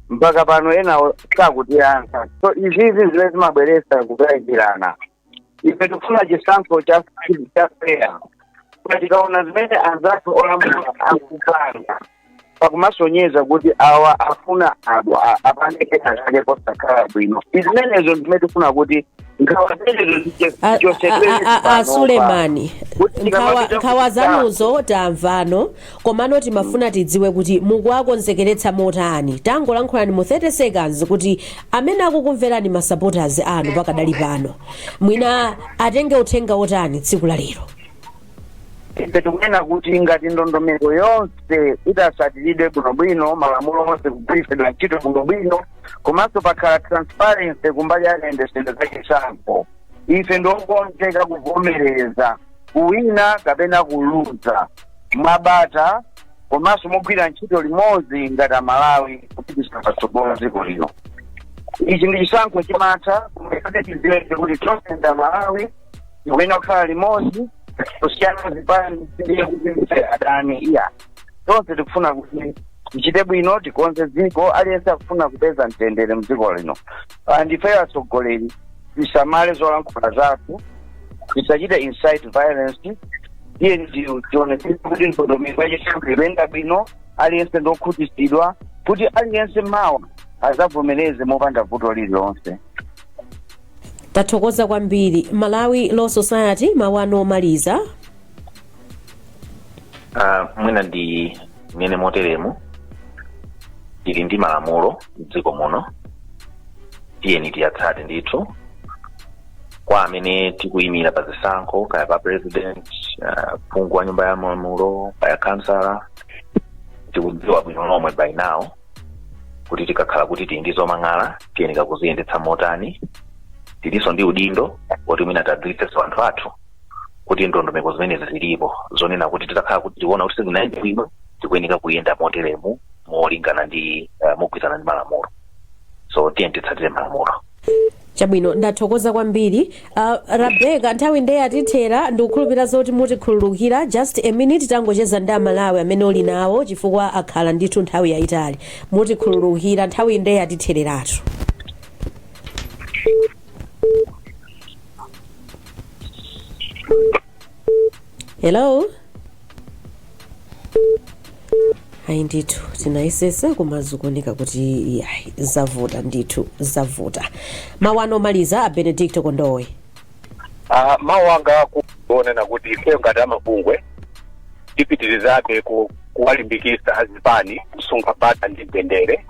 mpaka pano ena sakutiyankha. So izizi zimene zimabweretsa kukayikirana. Ife tikufuna chisankho cha fair. Koma tikaona zimene anzathu olamula akupanga, pakumasonyeza kuti awa afuna abo apange kena kake posakhala bwino. Izimenezo ndimene tifuna kuti nkhawa zimenezo zichosedwe. A Sulemani, nkhawa zanuzo tamvano, komano timafuna tidziwe kuti mukuwakonzekeretsa motani. Tangolankhulani mu 30 seconds kuti amene akukumverani, ma supporters anu pakadali pano, mwina atenge uthenga otani tsiku la lero. Ife tikunena kuti ngati ndondomeko yonse itasatiridwe bwinobwino, malamulo onse kugwiritsidwa ntchito bwinobwino, komanso pakhala transparency kumbali ya kayendetsedwe ka chisankho, ife ndiokonzeka kuvomereza kuwina kapena kuluza mwabata, komanso mogwira ntchito limodzi ngati Amalawi kupitisa patsogolo dziko lino. Ichi ndi chisankho chimatha, koma ife tidziweke kuti tonse ndi Amalawi, tikuyenera kukhala limodzi. Kusiyana zipani ndiye kuti ndife adani, iya. Tonse tikufuna kuti tichite bwino, tikonze dziko. Aliyense akufuna kupeza mtendere mdziko lino. Ndifeyo atsogoleri tisamale zolankhula zathu, tisachite incite violence. Iye tionetsetse kuti ndondomeko yachisankho ikuyenda bwino, aliyense ndokhutitsidwa, kuti aliyense mawa azavomereze mopanda vuto lililonse. Tathokoza kwambiri. Malawi Law Society, mawu anu omaliza. Mwina ndi mmene moteremu, tili ndi malamulo mdziko muno, tiyeni tiyatsate ndithu. Kwa amene tikuyimira pa zisankho, kaya pa president, phungu wa nyumba ya malamulo, kaya kansala, tikudziwa bwino lomwe by now kuti tikakhala kuti tili ndi zomang'ala, tiyeneka kuziyendetsa motani. Tilinso ndi udindo woti mwina tadziwitsenso anthu athu kuti ndondomeko zimenezi zilipo, zonena kuti titakhala kuti tikuona kuti sizinayende bwino, tikuyeneka kuyenda moteremu molingana ndi mogwirizana ndi malamulo. So tiye titsatire malamulo. Chabwino, ndathokoza kwambiri. Rebecca, nthawi ndeye atithera, ndikukhulupirira zoti mutikhululukira. Just a minute, tangocheza ndi Amalawi amene uli nawo, chifukwa akhala ndithu nthawi yayitali. Mutikhululukira, nthawi ndeye atithereratu. Hello, ayi ndithu, tinayesesa koma zikuoneka kuti yayi, zavuta ndithu, zavuta. Mawu anu omaliza, a Benedicto Kondowe. Mawu anga kuonena kuti ifeyo ngati amabungwe tipitirizabe kuwalimbikitsa azipani kusunga bata ndi mtendere,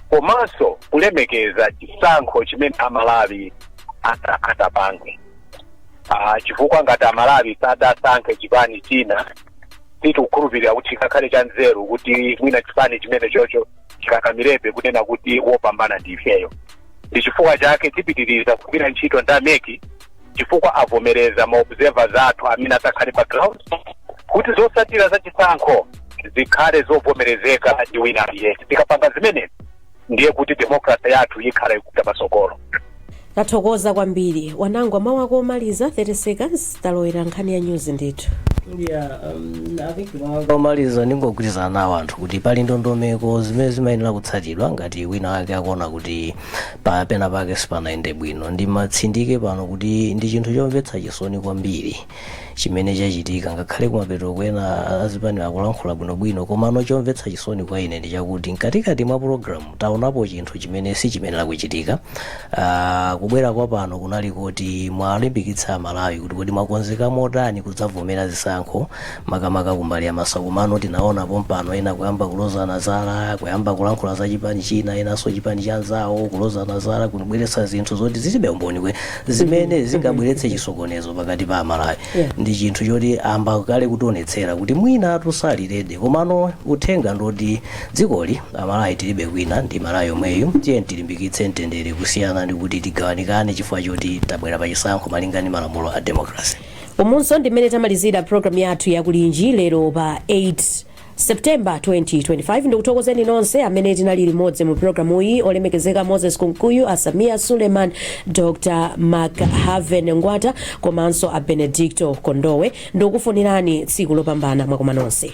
komanso kulemekeza chisankho chimene Amalawi atapange, chifukwa ngati Amalawi sadasankhe chipani china, sitikukhulupirira kuti chikakhale cha nzeru kuti mwina chipani chimene chocho chikakamirebe kunena kuti wopambana ndi ifeyo. Ndi chifukwa chake tipitiriza kugwira ntchito ndi a MEC, chifukwa avomereza ma observers athu amene asakhale pa ground, kuti zotsatira za chisankho zikhale zovomerezeka ndi wina aliyense. Tikapanga zimenezi, ndiye kuti democracy yathu ikhala ikupita patsogolo. Tathokoza kwambiri. Wanangwa, mawu ako omaliza, 30 seconds, talowera nkhani ya news ndithu. Yeah, I think mawu omaliza, ndingogwirizana nawo anthu kuti pali ndondomeko zimene zimayenera kutsatidwa ngati wina wake akuona kuti pena pake sipanayende bwino. Ndimatsindike pano kuti ndi chinthu chomvetsa chisoni kwambiri chimene chachitika, ngakhale kumapeto kwena azipani akulankhula bwinobwino. Komano chomvetsa chisoni kwa ine ndi chakuti mkatikati mwa pologalamu taonapo chinthu chimene sichimenera kuchitika. Kubwera kwa pano kunali kuti mwalimbikitsa Amalawi kuti kodi mwakonzeka motani kudzavomera zisankho. chisankho, makamaka kumbali ya masakumano. Tinaona pompano ena kuyamba kulozana zala, kuyamba kulankhula za chipani china, enanso chipani cha anzawo, kulozana zala, kubweretsa zinthu zoti zilibe umboni kwe zimene zingabweretse chisokonezo pakati pa Amalawi. Ndi chinthu choti amba kale kutionetsera kuti mwina tusalirede, komano uthenga ndoti dzikoli Amalawi tilibe kwina, ndi Malawi yomweyo. Tiye tilimbikitse mtendere kusiyana ndi kuti tigawanikane chifukwa choti tabwera pa chisankho malinga ndi malamulo a democracy. Umunso ndimene tamalizira programu yathu yakulinji lero pa 8 September 2025. Ndikuthokozeni nonse amene tinali limodzi mu programu iyi: olemekezeka Moses Kunkuyu, Asamia Suleiman, Dr Mark Haven Ngwata komanso a Benedicto Kondowe. Ndikufunirani tsiku lopambana, mwakoma nonse.